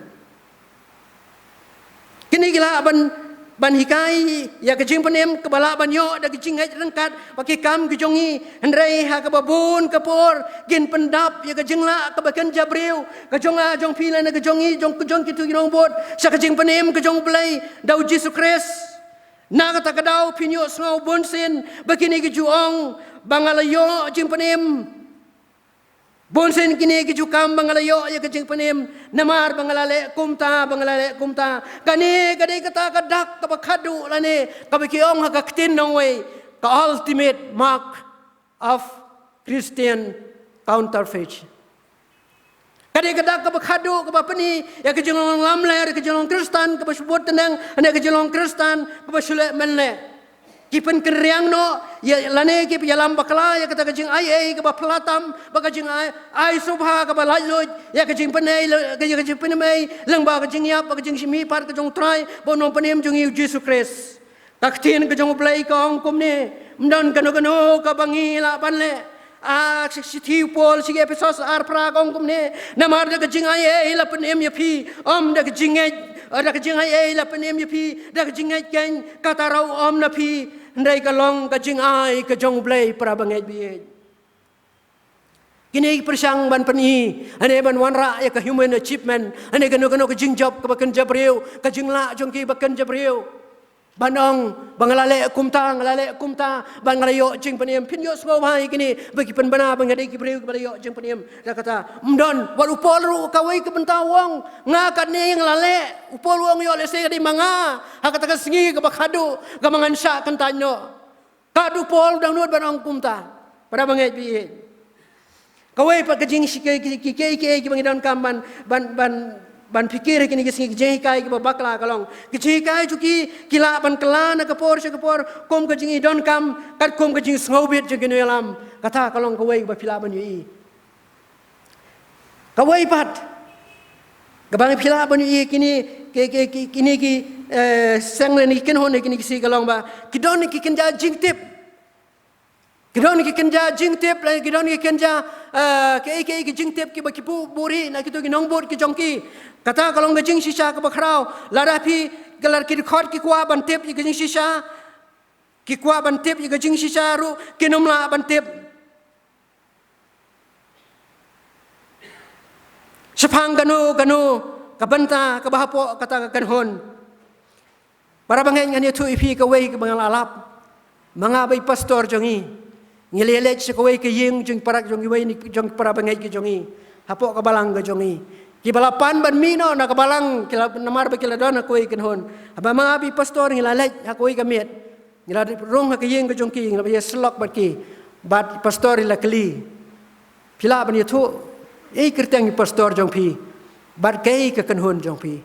Kine ki lah ban, ban hikai ïa ka jingpynim kaba lah ban ïoh da ka jingngeit ryngkat bad ki kam ki jong ngi, hynrei ha kaba bun ka por kin pyndap ïa ka jinglah kaba kynja briew ka jong nga jong phi lane ka jong ngi, jong, jong kito ki nongbud, sha ka jingpynim ka jong U Blei da U Jisu Khrist. Na kata ka daw phin ïohsngew bunsien ba kine ki ju ong ba nga la ïoh jingpynim. Bunsien kine ki ju kam ba nga la ïoh ïa ka jingpynim namar ba nga la leh kumta, ba nga la leh kumta. Kane ka dei kata ka dak kaba khadduh lane kaba ki ong ha ka ktien nongwei, ka ultimate mark of Christian counterfeit. Ka dei ka dak kaba khadduh kaba pyni ïa ka jinglong lamler, ka jinglong Khristan kaba shu bud tneng, lane ka jinglong Khristan kaba shu leh mynleh. Ki pynkynriang noh ïa, lane ki ïalam bakla ïa kata ka jingai ei kaba phylla tam bad ka jingai, ai sngewbha kaba laitluid ïa ka jingpynei, ïa ka jingpynim ei lyngba ka jingïap bad ka jingmihpat ka jong U Trai bad U Nongpynim jong ngi U Jisu Khrist. Ka ktien ka jong U Blei ka ong kumne: Ym don kano kano kaba ngi lah ban leh. A, shi, shithi u Paul sha ki Ephesos ar phra ka ong kumne: Namar da ka jingai ei la pynim ïa phi, ym da ka jingngeit, da ka jingai ei la pynim ïa phi da ka jingngeit keiñ, kata ruh ym na phi, hynrei ka long ka jingai ka jong U Blei, para bangeit ba ïeit. Kine ki pyrshang ban pyni, lane ban wanrah ïa ka human achievement, lane kano kano ka jingjop kaba kynja briew, ka jinglah jong ki ba kynja briew. Ban ong ba nga la leh kumta, nga la leh kumta, ba nga la ïoh jingpynim. Phin ïohsngew bha ïa kine ba ki pynbna ba nga dei ki briew kiba la ïoh jingpynim. Da kata, ym don, wat u Paul ruh kawei ka bynta u ong, nga katne nga la leh. U Paul u ong ïoh lehse ka dei ma nga ha kata ka sngi kaba khadduh kaba ngan shah kyntait noh. Kat u Paul u dang nud ban ong kumta, para bangeit ba ïeit. Kawei pat ka jingshike ki, ki, ki, ki, kiba ngi donkam ban, ban, ban, ban pyrkhat ha kine ki sngi, ka jinghikai kaba bakla ka long, ka jinghikai jong ki, ki lah ban kylla na ka por sha ka por kum ka jingïadonkam, katkum ka jingsngewbit jong ki nongïalam. Kata ka long kawei kaba phi lah ban ïohi. Kawei pat kaba ngi phi lah ban ïohi kine ki, ki, ki, kine ki, eh, seng lane ki kynhun ha kine ki sngi ka long ba ki don ki kynja jingtip. Ki don ki kynja jingtip, lane ki don ki kynja, eh, ki, ki, ki jingtip kiba ki buh buhrieh na kito ki nongbud ki jong ki. Kata ka long ka jingshisha kaba khraw. Lada phi, ka lada ki dkhot ki kwah ban tip ïa ka jingshisha, ki kwah ban tip ïa ka jingshisha ruh, kin ym lah ban tip shaphang kano kano ka bynta kaba hapoh kata ka kynhun. Para bangeit, ngan ïathuh ïa phi kawei kaba nga la lap. Ma nga ba i pastor jong ngi, ngi la leit sha kawei ka ïing jong para, jong kiwei jong para bangeit ki jong ngi, hapoh ka balang ka jong ngi. Kiba la pan ban mih noh na ka balang, ki la, namar ba ki la don ha kawei ka kynhun. Haba ma nga ba i pastor, ngi la leit ha kawei ka miet, ngi la rung ha ka ïing ka jong ki, ngi la ïasyllok bad ki. Bad i pastor i la kylli, phi lah ban ïathuh, eh, kyrteng i pastor jong phi bad kaei ka kynhun jong phi?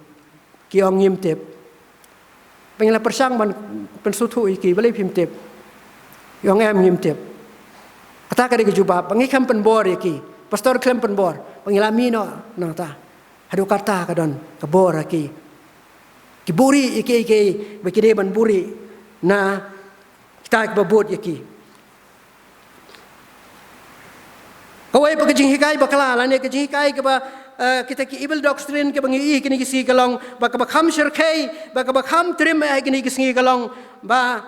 Ki ong, ngim tip. Ba ngi la pyrshang ban pynsngewthuh ïa ki, balei phim tip? Ki ong, em, ngim tip. Kata ka dei ka jubab ba ngi khlem pynbor ïa ki. Pastor khlem pynbor. Ba ngi la mih noh nangta. Haduh katta ka don ka bor ha ki. Ki buhrieh ïa ki, ïa ki, ba ki dei ban buhrieh na kita kiba bud ïa ki. Kawei pat ka jinghikai bakla, lane ka jinghikai kaba, eh, kita ki evil doctrine kaba ngi ïohi kine ki sngi ka long ba kaba kham shyrkhei, ba kaba kham trim eh kine ki sngi ka long ba,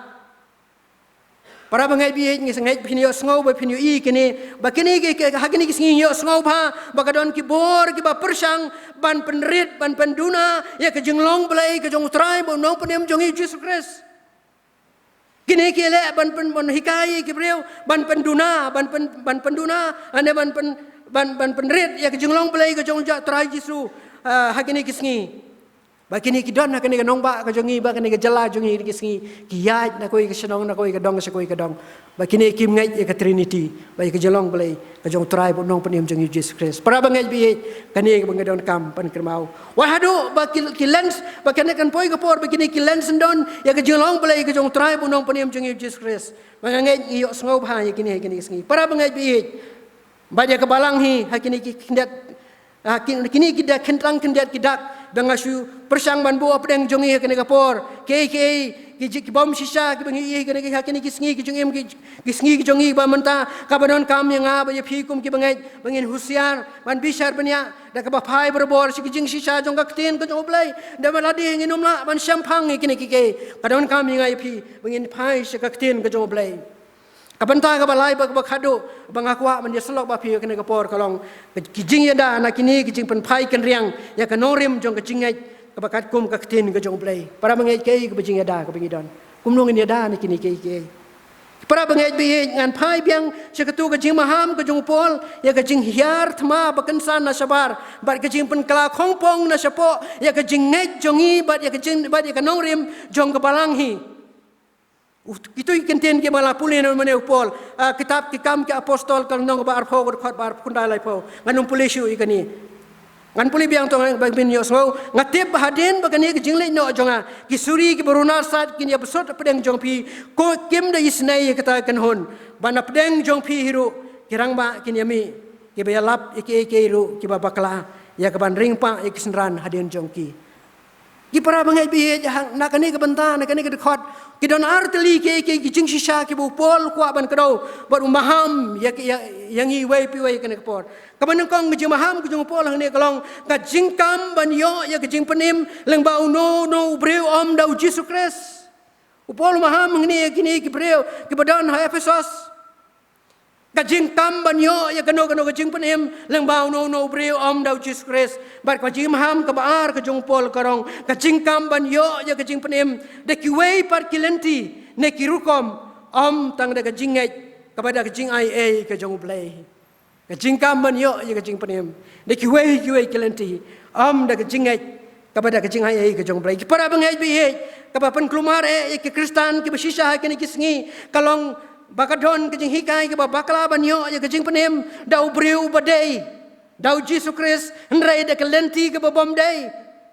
para bangeit baieit, ngi sngewbha phin ïohsngew, ba phin ïohi kine, ba kine ki, ki, ha kine ki sngi ïohsngew bha ba ka don ki bor kiba pyrshang ban pynrit, ban pynduna ïa ka jinglong Blei ka jong u Trai bad u Nongpynim jong ngi Jisu Khrist. Kine ki leh ban pyn, ban hikai ïa ki briew ban pynduna, ban pyn, ban pynduna, ane ban pyn, ban, ban pynrit ïa ka jinglong Blei ka jong u Trai Jisu, ah, ha kine ki sngi. Ba kine ki don ha kane ka nongbah ka jong ngi, ba kane ka jylla jong ngi, kine ki sngi ki ïaid na kawei ka shnong na kawei ka dong sha kawei ka dong. Ba kine kim ngeit ïa ka Trinity, ba ïa ka jinglong Blei ka jong u Trai bad u Nongpynim jong ngi Jisu Khrist. Para bangeit baieit, kane kaba ngi donkam ban kynmaw. Wat haduh ba ki, ki lens, ba kane kan poi ka por ba kine ki lens syndon ïa ka jinglong Blei ka jong u Trai bad u Nongpynim jong ngi Jisu Khrist. Ba nga ngeit ngi ïohsngew bha ïa kine, kine ki sngi. Para bangeit baieit, bad ïa ka balang hi ha kine ki khyndiat, ha kin, kine ki da khyntang khyndiat ki dak ba nga shu pyrshang ban buh hapdeng jong ngi ha kane ka por. Kiei kiei ki jing, ki bym shisha kiba ngi ïohi ha kine ki, ha kine ki sngi ki jingim, ki, ki sngi ki jong ngi ba mynta, kaba donkam ïa nga bad ïa phi kum kiba ngeit ba ngin husiar ban bishar bniah da kaba phai barabor sha ki jingshisha jong ka ktien ka jong u Blei. Da ba lade ngin ym lah ban shemphang ïa kine kiei kiei. Ka donkam ïa nga ïa phi ba ngin phai sha ka ktien ka jong u Blei. Ka bynta kaba lai bad kaba khatduh ba nga kwah ban ïasyllok bad phi ha kane ka por ka long ki jingïada na kine ki jingpynphai kynriang ïa ka nongrim jong ka jingngeit kaba katkum ka ktien ka jong u Blei. Para bangeit, kaei kaba jingïada kaba ngi don? Kumno ngin ïada na kine kiei kiei? Para bangeit baieit, ngan phai biang sha katto ka jingmaham ka jong u Paul ïa ka jinghiar thma ba kynsan na shabar bad ka jingpynkylla khongpong na shapoh ïa ka jingngeit jong ngi bad ïa ka jing, bad ïa ka nongrim jong ka balang hi. U, kito ki kyntien kiba la pule na u mane u Paul, ah, kitab Ki Kam ki Apostol ka lynnong ba arphew, ka dkhot ba arphew khyndai, laiphew. Ngan ym pule shuh ïa kane. Ngan pule biang tang ba ngin ïohsngew. Nga tip ba hadien ba kane ka jingleit noh jong nga, ki suri kiba runar sat kin ïa bsut hapdeng jong phi, ko kim da isynei ïa kata ka kynhun. Ba na pdeng jong phi hi ruh ki rangbah kin ïa mih kiba ïalap ïa kiei kiei ruh kiba bakla, ïa kaban ring pah ïa ki synran hadien jong ki. Ki para bangeit baieit, ha, na kane ka bynta, na kane ka dkhot, ki don ar tylli ki, ki, ki jingshisha kiba u Paul u kwah ban kdew bad u maham ïa, ïa, ïa ngi iwei pa iwei ha kane ka por. Kaba nyngkong, ka jingmaham ka jong u Paul hangne ka long ka jingkam ban ïoh ïa ka jingpynim lyngba uno uno u briew, ym da u Jisu Khrist. U Paul u maham hangne ïa kine ki briew kiba don ha Ephesos. Ka jingkam ban ïoh ïa kano kano ka jingpynim lyngba uno uno u briew, ym da u Jisu Khrist. Bad ka jingmaham kaba ar ka jong u Paul ka long ka jingkam ban ïoh ïa ka jingpynim da kiwei pat ki lynti ne ki rukom, ym tang da ka jingngeit kaba da ka jingaiei ka jong u Blei. Ka jingkam ban ïoh ïa ka jingpynim da kiwei kiwei ki lynti, ym da ka jingngeit kaba da ka jingaiei ka jong u Blei. Ki para bangeit baieit, kaba pynkulmar eh ïa ki Khristan kiba shisha ha kine ki sngi ka long ba ka don ka jinghikai kaba bakla ban ïoh ïa ka jingpynim da u briew uba dei, da u Jisu Khrist, hynrei da ka lynti kaba bym dei.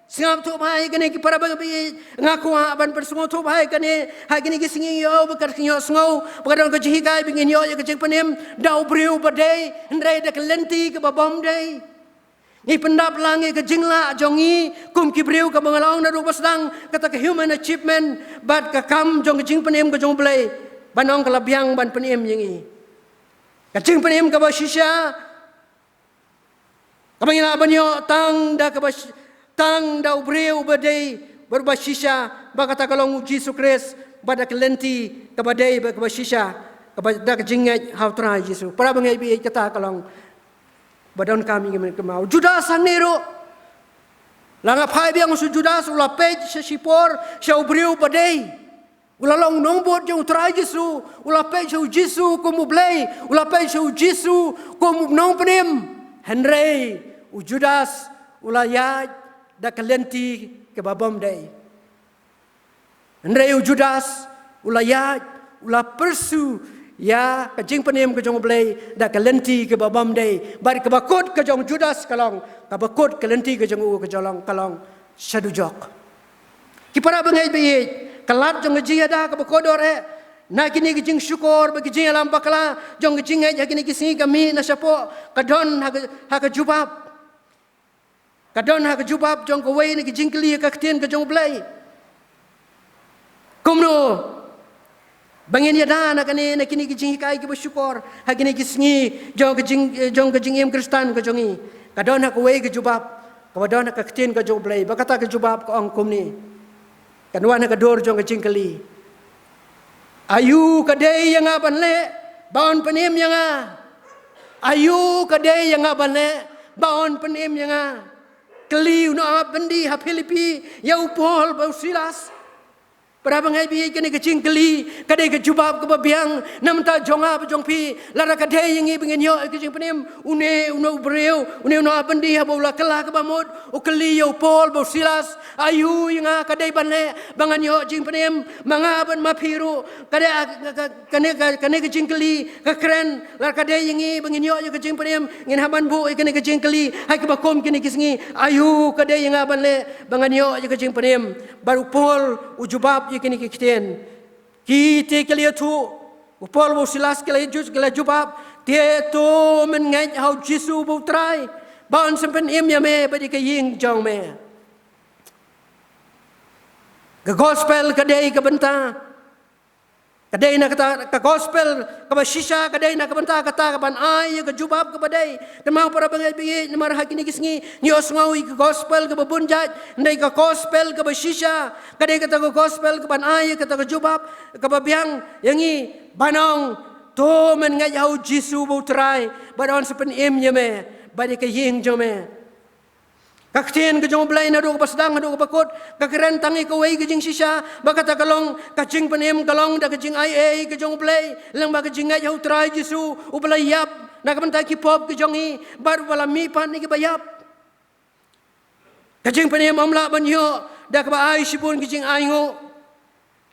Sngap thuh bha ïa kane, ki para bangeit baieit, nga kwah ban pynsngewthuh bha ïa kane ha kine ki sngi, ïoh ba ka, ïohsngew ba ka don ka jinghikai ba ngin ïoh ïa ka jingpynim da u briew uba dei, hynrei da ka lynti kaba bym dei. Ngi pyndap lang ïa ka jinglah jong ngi kum ki briew, kaba nga la ong naduh ba sdang, kata ka human achievement bad ka kam jong ka jingpynim ka jong u Blei, ban ong ka la biang ban pynim ïa ngi. Ka jingpynim kaba shisha kaba ngi lah ban ïoh tang da kaba shi-, tang da u briew uba dei, uba shisha, ba kata ka long u Jisu Khrist, ba da ka lynti kaba dei, ba kaba shisha, kaba da ka jingngeit ha u Trai Jisu. Para bangeit baieit, kata ka long ba donkam ïa ngi ban kynmaw. U Judas hangne ruh, la nga phai biang u Judas, u la peit sha shipor sha u briew ba dei, u la long nongbud jong u Trai Jisu, u la peit sha u Jisu kum u Blei, u la peit sha u Jisu kum u nongpynim. Hynrei u Judas u la ïaid da ka lynti kaba bym dei. Hynrei u Judas u la ïaid, u la pursue ïa ka jingpynim ka jong u Blei da ka lynti kaba bym dei. Bad kaba kut ka jong u Judas ka long, kaba kut ka lynti ka jong u ka jong long, ka long sha dujok. Ki para bangeit baieit, ka lad jong ka jingïada kaba kordor eh na kine ki jingshukor bad ki jingïalam bakla jong ka jingngeit ha kine ki sngi ka mih na shapoh, ka don ha ka, ha ka jubab. Ka don ha ka jubab jong kawei na ki jingkylli ha ka ktien ka jong u Blei. Kumno ba ngin ïada na kane, na kine ki jinghikai kiba shukor ha kine ki sngi jong ka jing, jong ka jingim Khristan ka jong ngi? Ka don ha kawei ka jubab kaba don ha ka ktien ka jong u Blei, ba kata ka jubab ka ong kumne. Kan wan ha ka dur jong ka jingkylli. Aïu ka dei ïa nga ban leh ba un pynim ïa nga? Aïu ka dei ïa nga ban leh ba un pynim ïa nga? Kylli u nongap byndi ha Philippi ïa u Paul bad u Silas. Para bangeit baieit, kane ka jingkylli ka dei ka jubab kaba biang na bynta jong nga bad jong phi. Lada ka dei ïa ngi ba ngin ïoh ïa ka jingpynim, une, une u briew, une u nongap byndi haba u la kylla kaba mut, u kylli ïa u Paul bad u Silas, aïu ïa nga ka dei ban leh ba ngan ïoh jingpynim, ma nga bad ma phi ruh? Ka dei, ka, ka, kane ka, kane ka jingkylli ka kren, lada ka dei ïa ngi ba ngin ïoh ïa ka jingpynim, ngin hap ban buh ïa kane ka jingkylli ha kiba kum kine ki sngi. Aïu ka dei ïa nga ban leh ba ngan ïoh ïa ka jingpynim? Bad u Paul u jubab ïa kine ki ktien. Ki te ki la ïathuh, u Paul bad u Silas ki la ju-, ki la jubab, te to men ngeit ha u Jisu ba u Trai, ba un sa pynim ïa me bad ïa ka ïing jong me. Ka gospel ka dei ka bynta, ka dei na kata, ka gospel kaba shisha ka dei na ka bynta kata ka ban ai ïa ka jubab kaba dei. Kynmaw para bangeit baieit, namar ha kine ki sngi ngi ïohsngew ïa ka gospel kaba bun jait, hynrei ka gospel kaba shisha ka dei kata ka gospel ka ban ai ïa kata ka jubab kaba biang ïa ngi, ban ong, to men ngeit ha u Jisu ba u Trai, bad un sa pynim ïa me bad ïa ka ïing jong me. Ka ktien ka jong u Blei naduh kaba sdang haduh kaba kut ka kren tang ïa kawei ka jingshisha, ba kata ka long ka jingpynim ka long da ka jingaiei ka jong u Blei, lane ba ka jingngeit ha u Trai Jisu uba la ïap na ka bynta ki pop ka jong ngi, bad uba la mihpat na kiba ïap. Ka jingpynim ym lah ban ïoh da kaba ai shibun ki jingainguh,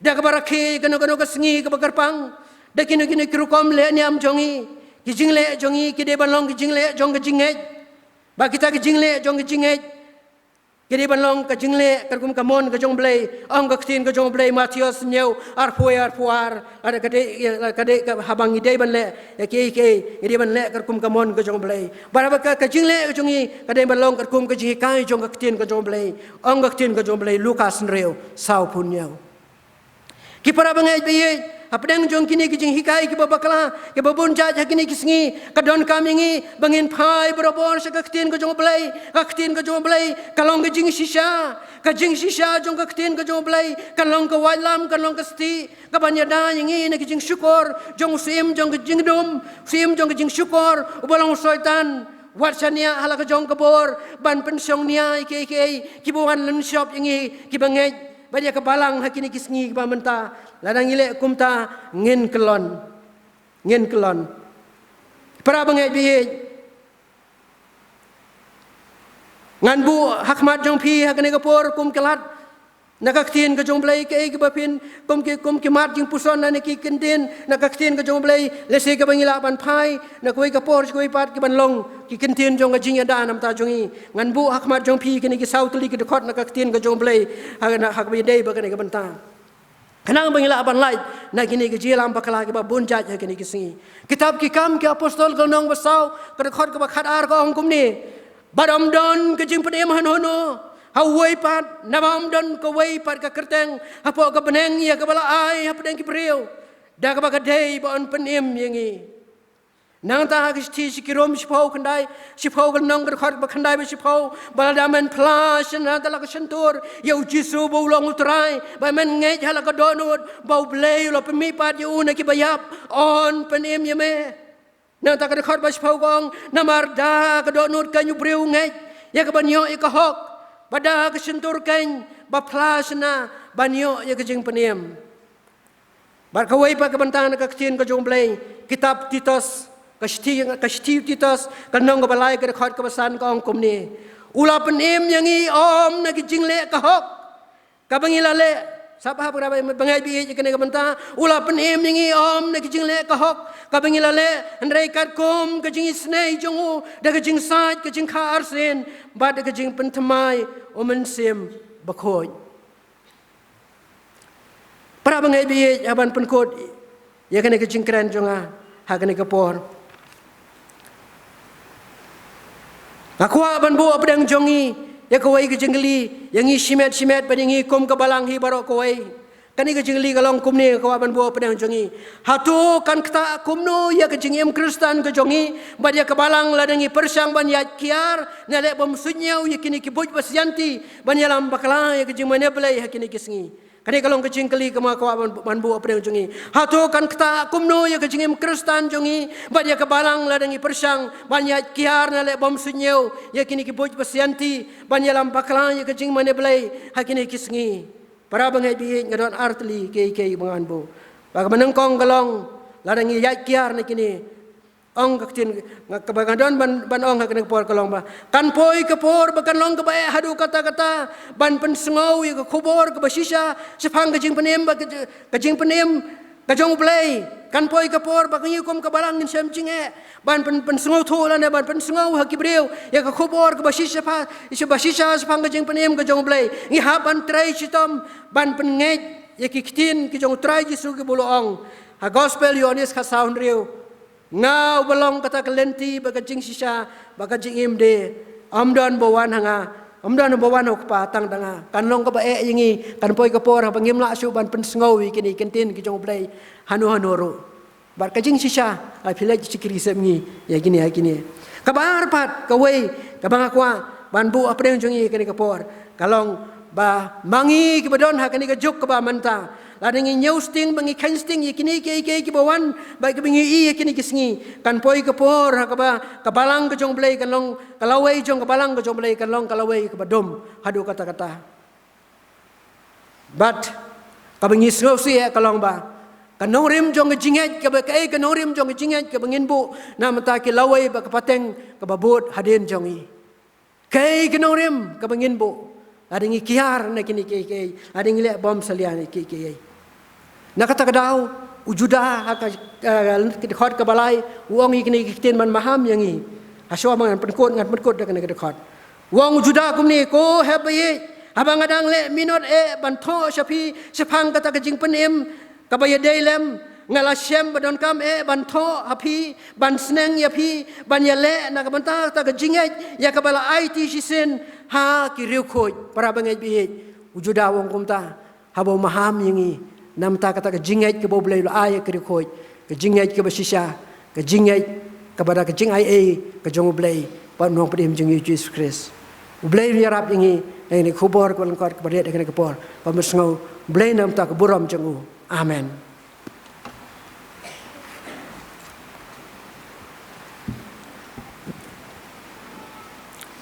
da kaba rakhe kano kano ka sngi kaba kyrpang, da kino kino ki rukom leh niam jong ngi. Ki jingleh jong ngi ki dei ban long ki jingleh jong ka jingngeit. Ba kita ki jingleh jong ka jingngeit ki dei ban long ka jingleh katkum ka mon ka jong u Blei. Ong ka ktien ka jong u Blei, Mathaios hynñiew, arphew, arphew ar, lada ka dei, lada ka dei ka, haba ngi dei ban leh ïa kiei kiei, ngi dei ban leh katkum ka mon ka jong u Blei. Bad haba ka, ka jingleh ka jong ngi ka dei ban long katkum ka jinghikai jong ka ktien ka jong u Blei. Ong ka ktien ka jong u Blei, Lukas hynriew, sawphew hynñiew. Ki para bangeit baieit, hapdeng jong kine ki jinghikai kiba bakla kiba bun jait ha kine ki sngi, ka donkam ïa ngi ba ngin phai barabor sha ka ktien ka jong u Blei. Ka ktien ka jong u Blei ka long ka jingshisha. Ka jingshisha jong ka ktien ka jong u Blei kan long ka waitlam, kan long ka stieh ka ban ïada ïa ngi na ki jingshukor jong u Syiem jong ka jingdum, Syiem jong ka jingshukor uba long u Soitan. Wat shaniah ha la ka jong ka bor ban pynshong nia ïa kiei kiei kiba wan lynshop ïa ngi kiba ngeit. Bad ïa ka balang ha kine ki sngi kiba mynta, lada ngi leh kumta, ngin kyllon. Ngin kyllon. Para bangeit baieit, ngan buh ha khmat jong phi ha kane ka por kum ki lad na ka ktien ka jong u Blei, kaei kaba phin, kum ki, kum ki mat jingpuson na ki kyntien na ka ktien ka jong u Blei, lehse kaba ngi lah ban phai na kawei ka por sha kawei pat, ki ban long ki kyntien jong ka jingïada na bynta jong ngi. Ngan buh ha khmat jong phi kine ki saw tylli ki dkhot na ka ktien ka jong u Blei ha, na, ha kaba ïadei bad kane ka bynta. Khnang ba ngi lah ban lait na kine ki jingïalam bakla kiba bun jait ha kine ki sngi. Kitab Ki Kam ki Apostol ka lynnong ba saw, ka dkhot kaba khatar ka ong kumne: Bad ym don ka jingpynim hano hano ha uwei pat, naba ym don kawei pat ka kyrteng hapoh ka bneng ïa kaba la ai hapdeng ki briew, da kaba ka dei ba yn pynim ïa ngi. Nangta ha ka shithi sha ki Rom shiphew khyndai, shiphew ka lynnong ka dkhot ba khyndai bad shiphew, ba lada men phla shynna da la ka shyntur ïa u Jisu ba u long u Trai, ba men ngeit ha la ka dohnud ba U Blei u la pynmihpat ïa u na ki baïap, yn pynim ïa me. Nangta ka dkhot ba shiphew ka ong, namar da ka dohnud kan u briew ngeit ïa ka ban ïoh ïa ka hok, bad da ka shyntur kan ba phla shynna ban ïoh ïa ka jingpynim. Bad kawei pat ka bynta na ka ktien ka jong U Blei, kitab Titus, ka shithi, ka shithi Titus, ka lynnong kaba lai ka dkhot kaba san ka ong kumne: U la pynim ïa ngi ym na ki jingleh ka hok kaba ngi la leh. Sngap ha para bangeit ba ïeit, ïa kane ka bynta: U la pynim ïa ngi ym na ki jingleh ka hok kaba ngi la leh, hynrei katkum ka jingisynei jong u, da ka jingsaid ka jingkha arsien, bad da ka jingpynthymmai u Mynsiem Bakhuid. Para bangeit ba ïeit, ha ban pynkut ïa kane ka jingkren jong nga ha kane ka por, nga kwah ban buh hapdeng jong ngi ïa kawei ka jingkylli, ïa ngi shimet shimet bad ïa ngi kum ka balang hi baroh kawei. Kane ka jingkylli ka long kumne, nga kwah ban buh hapdeng jong ngi: Hato kan ktah kumno ïa ka jingim Khristan ka jong ngi bad ïa ka balang, lada ngi pyrshang ban ïaid kiar ne leh bymsuidñiew ïa kine ki buit ba sianti ban ïalam bakla ïa ka jingmane Blei ha kine ki sngi? Kane ka long ka jingkylli kaba nga kwah ban, ban buh hapdeng jong ngi. Hato kan ktah kumno ïa ka jingim Khristan jong ngi bad ïa ka balang, lada ngi pyrshang ban ïaid kiar ne leh bymsuidñiew ïa kine ki buit ba sianti ban ïalam bakla ïa ka jingmane Blei ha kine ki sngi? Para bangeit ba ïeit, nga don ar tylli kiei kiei ba ngan buh. Ba kaba nyngkong ka long, lada ngi ïaid kiar na kine, ong ka ktien, nga, kaba nga don ban, ban ong ha kane ka por ka long ba kan poi ka por ba kan long kaba eh haduh katta katta ban pynsngew ïa ka khubor kaba shisha shaphang ka jingpynim, ba ka, ka jingpynim ka jong U Blei. Kan poi ka por ba ngi kum ka balang ngin shem jingeh ban pyn, pynsngewthuh lane ban pynsngew ha ki briew ïa ka khubor kaba shisha pha, ba shisha shaphang ka jingpynim ka jong U Blei. Ngi hap ban trei shitom ban pynngeit ïa ki ktien ki jong U Trai Jisu kiba u la ong ha Gospel Ïoannis khatsaw hynriew: Nga uba long kata ka lynti bad ka jingshisha bad ka jingim de, ym don ba wan ha nga, ym don ba wan ha u Kpa tang da nga. Kan long kaba eh ïa ngi, kan poi ka por haba ngim lah shuh ban pynsngew ïa kine ki ktien ki jong U Blei hano hano ruh. Bad ka jingshisha, ai phi leit shakri sep ngi ïa kine ïa kine. Kaba ar pat, kawei kaba nga kwah ban buh hapdeng jong ngi kane ka por, ka long ba ma ngi kiba don ha kane ka juk kaba mynta, lada ngi ñiew sting bad ngi kheiñ sting ïa kine kiei kiei kiba wan bad kiba ngi ïohi ha kine ki sngi, kan poi ka por ha kaba ka balang ka jong U Blei kan long ka lawei jong ka balang ka jong U Blei, kan long ka lawei kaba dum haduh katta katta. Bad kaba ngi sngewsih eh ka long ba ka nongrim jong ka jingngeit kaba, kaei ka nongrim jong ka jingngeit kaba ngin buh na bynta ki lawei bad ka pateng kaba bud hadien jong ngi? Kaei ka nongrim kaba ngin buh lada ngi kiar na kine kiei kiei, lada ngi leh bymsalia na kiei kiei? Na kata ka daw, u Judah ha ka, eh, ka dkhot kaba lai, u ong ïa kine ki ktien ban maham ïa ngi. Hashuwa ba ngan pynkut, ngan pynkut da kane ka dkhot. U ong u Judah kumne: Ko hep ba ïeit, haba nga dang leh minot eh ban thoh sha phi shaphang kata ka jingpynim kaba ïadei lem, nga la shem ba donkam eh ban thoh ha phi, ban sneng ïa phi, ban ïaleh na ka bynta kata ka jingngeit ïa kaba la aiti shisien ha ki riewkhuid. Para bangeit ba ïeit, u Judah u ong kumta. Haba u maham ïa ngi na bynta kata ka jingngeit kaba U Blei u la ai ïa ki riewkhuid, ka jingngeit kaba shisha, ka jingngeit kaba da ka jingaiei ka jong U Blei bad u Nongpynim jong ngi u Jisu Khrist. U Blei un ïarap ïa ngi ha kane ka khubor kaba lyngkot kaba rit ha kane ka por, ba ngin sngew U Blei na bynta ka burom jong u. Amen.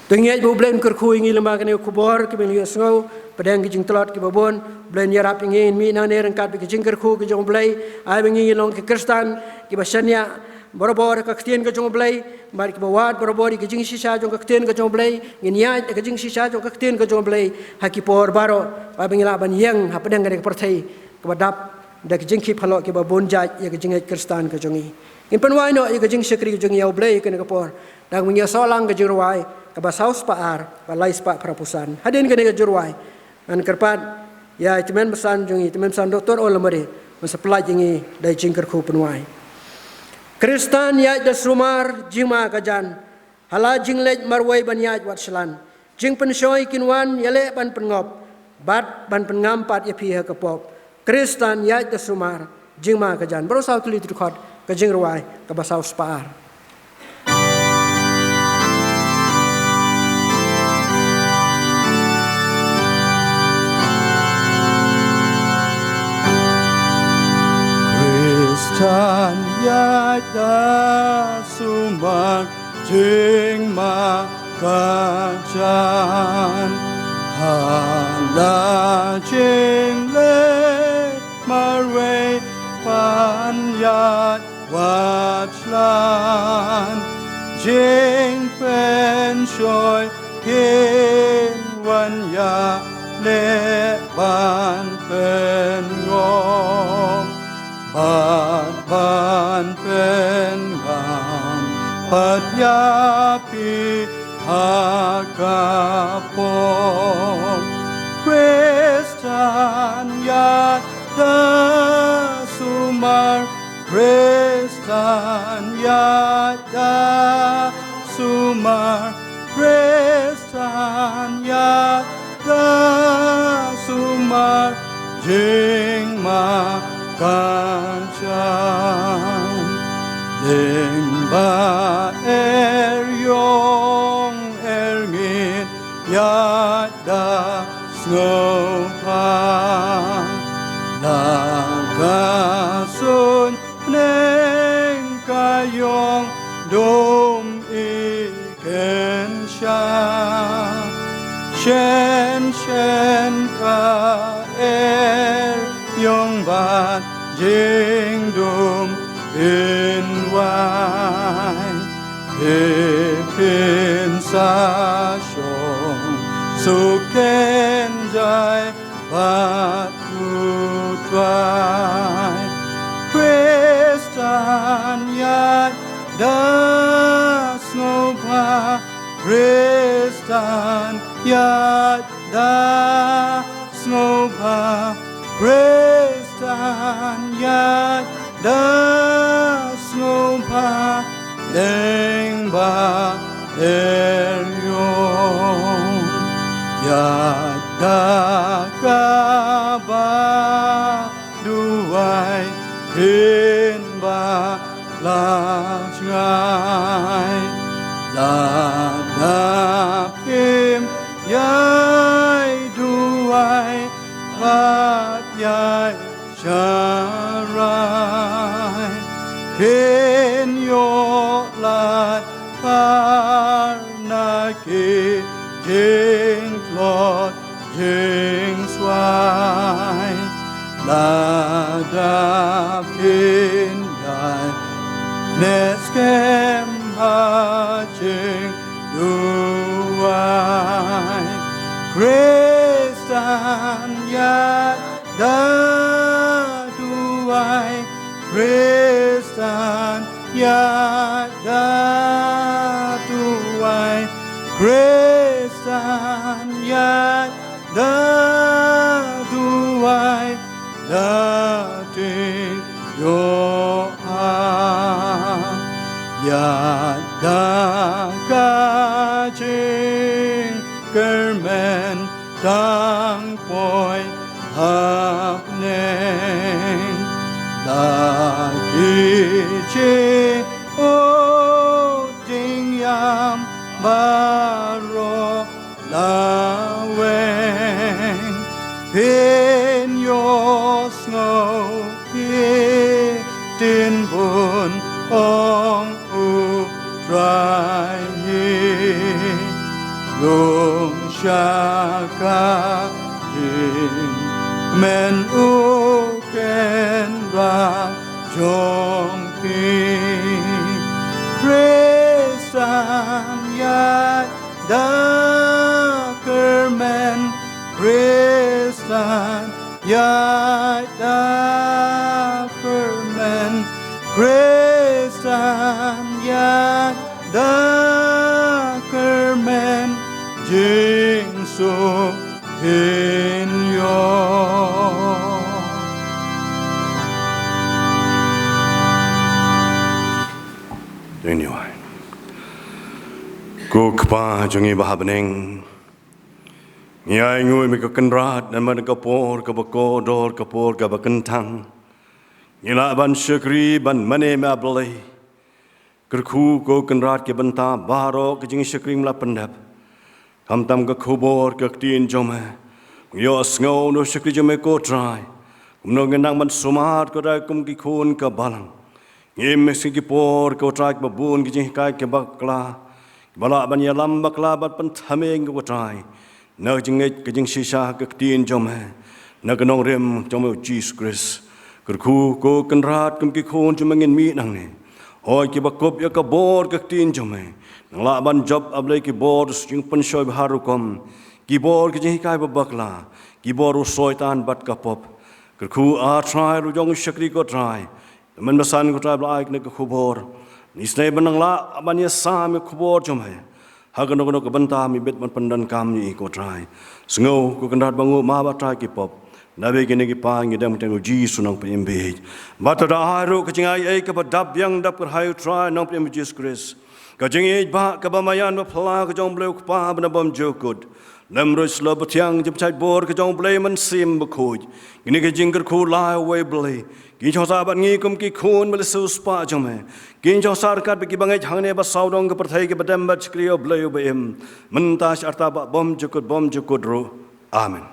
To ngeit ba U Blei un kyrkhu ïa ngi lyngba kane ka khubor kaba ngi la ïohsngew, pdeng ki jingtlot kiba bun. U Blei un ïarap ïa ngi, ngin mih nangne ryngkat bad ki jingkyrkhu ki jong U Blei. Ai ba ngi ngin long ki Khristan kiba shaniah barabor ka ktien ka jong U Blei, bad kiba wad barabor ïa ka jingshisha jong ka ktien ka jong U Blei. Ngin ïaid ïa ka jingshisha jong ka ktien ka jong U Blei ha ki por baroh, ba ngi lah ban ïeng hapdeng kane ka pyrthei kaba dap da ki jingkhih phalok kiba bun jait ïa ka jingngeit Khristan ka jong ngi. Ngin pynwai noh ïa ka jingshakri ka jong ngi ïa U Blei ha kane ka por da kaba ngin ïa sawlang ka jingrwai kaba saw spah ar bad lai spah phra phew san. Hadien kane ka jingrwai, ngan kyrpad ïa i tymmen basan jong ngi, i tymmen basan Doktor Olamare, ban sa pyllait ïa ngi da i jingkyrkhu pynwai. Khristan ïaid da sumar, jingma ka jan. Ha la jingleit marwei ban ïaid wat shlan, jingpynshoi kin wan ïaleh ban pynngop, bad ban pynngam pat ïa phi ha ka pop. Khristan ïaid da sumar, jingma ka jan. Baroh saw tylli, to dkhot ka jingrwai kaba saw spah ar. Khristan ïaid da sumar jingma ka jan, ha la jingleh marwei ban ïaid wat shlur, jingpynshoi kin wan ïaleh ban pynngop, bad ban pynngam pat ïa phi ha ka pop. Khristan ïaid da sumar, Khristan ïaid da sumar, Khristan ïaid da sumar jingma ka jan. Lyngba er ïong er ngin ïaid da sngewbha, la ka suiñ bneng ka ïong dum i kynsha. Shen shen ka er ïong bad jingdum pynwai, phi phin sa shong suk kynjai bad U Trai. Khristan ïaid da sngewbha, Khristan ïaid da sngewbha, Khristan ïaid da sngewbha, lyngba er ïong. Ïaid da kaba duwai, phin ba la jngai, lada phim ïai duwai bad ïai sharai, phin ïoh lad phar na ki jingtlot jingswai. Lada phin ïai neh skhem ha jingduwai. Khristan ïaid da duwai, Khristan ïaid da duwai, Khristan ïaid da duwai, da ti ïoh ha. Ïaid da ka jingkyrmen tang poi hapdeng, da ki jingud jingïam baroh la weng. Phin ïohsngew ki ktien bun, ong U Trai hi. Rung sha ka jingkmen U Kynrad jong phi. Khristan ïaid da kyrmen, Khristan ïaid da kyrmen, Khristan ïaid da kyrmen, jingsuk phin ïoh. Dei ngi wai. Ko Kpa jong ngi ba ha bneng, ngi ainguh ïa me ko Kynrad namar ka por kaba kordor, ka por kaba kyntang. Ngi lah ban shakri ban mane ïa me A Blei. Kyrkhu ko Kynrad ki bynta baroh ka jingshakri me la pyndep. Khamtam ka khubor ka ktien jong me, ngi ïohsngew na u shakri jong me ko Trai. Kumno ngin nang ban sumar ko Trai kum ki khun ka balang. Ngim mih sha ki por ko Trai kiba bun ki jinghikai kiba bakla, kiba lah ban ïalam bakla bad pynthymmai ko Trai na ka jingngeit ka jingshisha ka ktien jong me, na ka nongrim jong me u Jisu Khrist. Kyrkhu ko Kynrad kum ki khun jong me ngin mih nangne. Hooid kiba kup ïa ka bor ka ktien jong me, nang lah ban jop A Blei ki bor jingpynshoi ba har rukom, ki bor ki jinghikai ba bakla, ki bor u Soitan bad ka pop. Kyrkhu A Trai ruh jong u shakri ko Trai, mynbasan ko Trai ba la ai kane ka khubor. Ngi sngew ba nang lah ban ïasam ïa ka khubor jong me ha kano kano ka bynta, me bit ban pyndonkam ïa i ko Trai. Sngew ko Kynrad ba nguh ma ba Trai ki pop. Naba kine ki pan ngi dang teng u Jisu nongpynim bieit. Bad to da ai ruh ka jingai ei kaba dap biang dap kyrhai u Trai nongpynim Jisu Khrist, ka jingïeit ba kaba maïan ba phylla ka jong u Blei u Kpa ba na bymjukut, lem ruh shlur ba thiang jingpynshait bor ka jong u Blei Mynsiem Bakhuid. Kine ki jingkyrkhu lai uwei u Blei, kin shong sah bad ngi kum ki khun ba la siewspah jong me. Kin shong sah ryngkat bad kiba ngeit hangne ba sawdong ka pyrthei kiba dem bad shakri ïa u Blei uba im mynta sha arta ba bymjukut bymjukut ruh. Amen.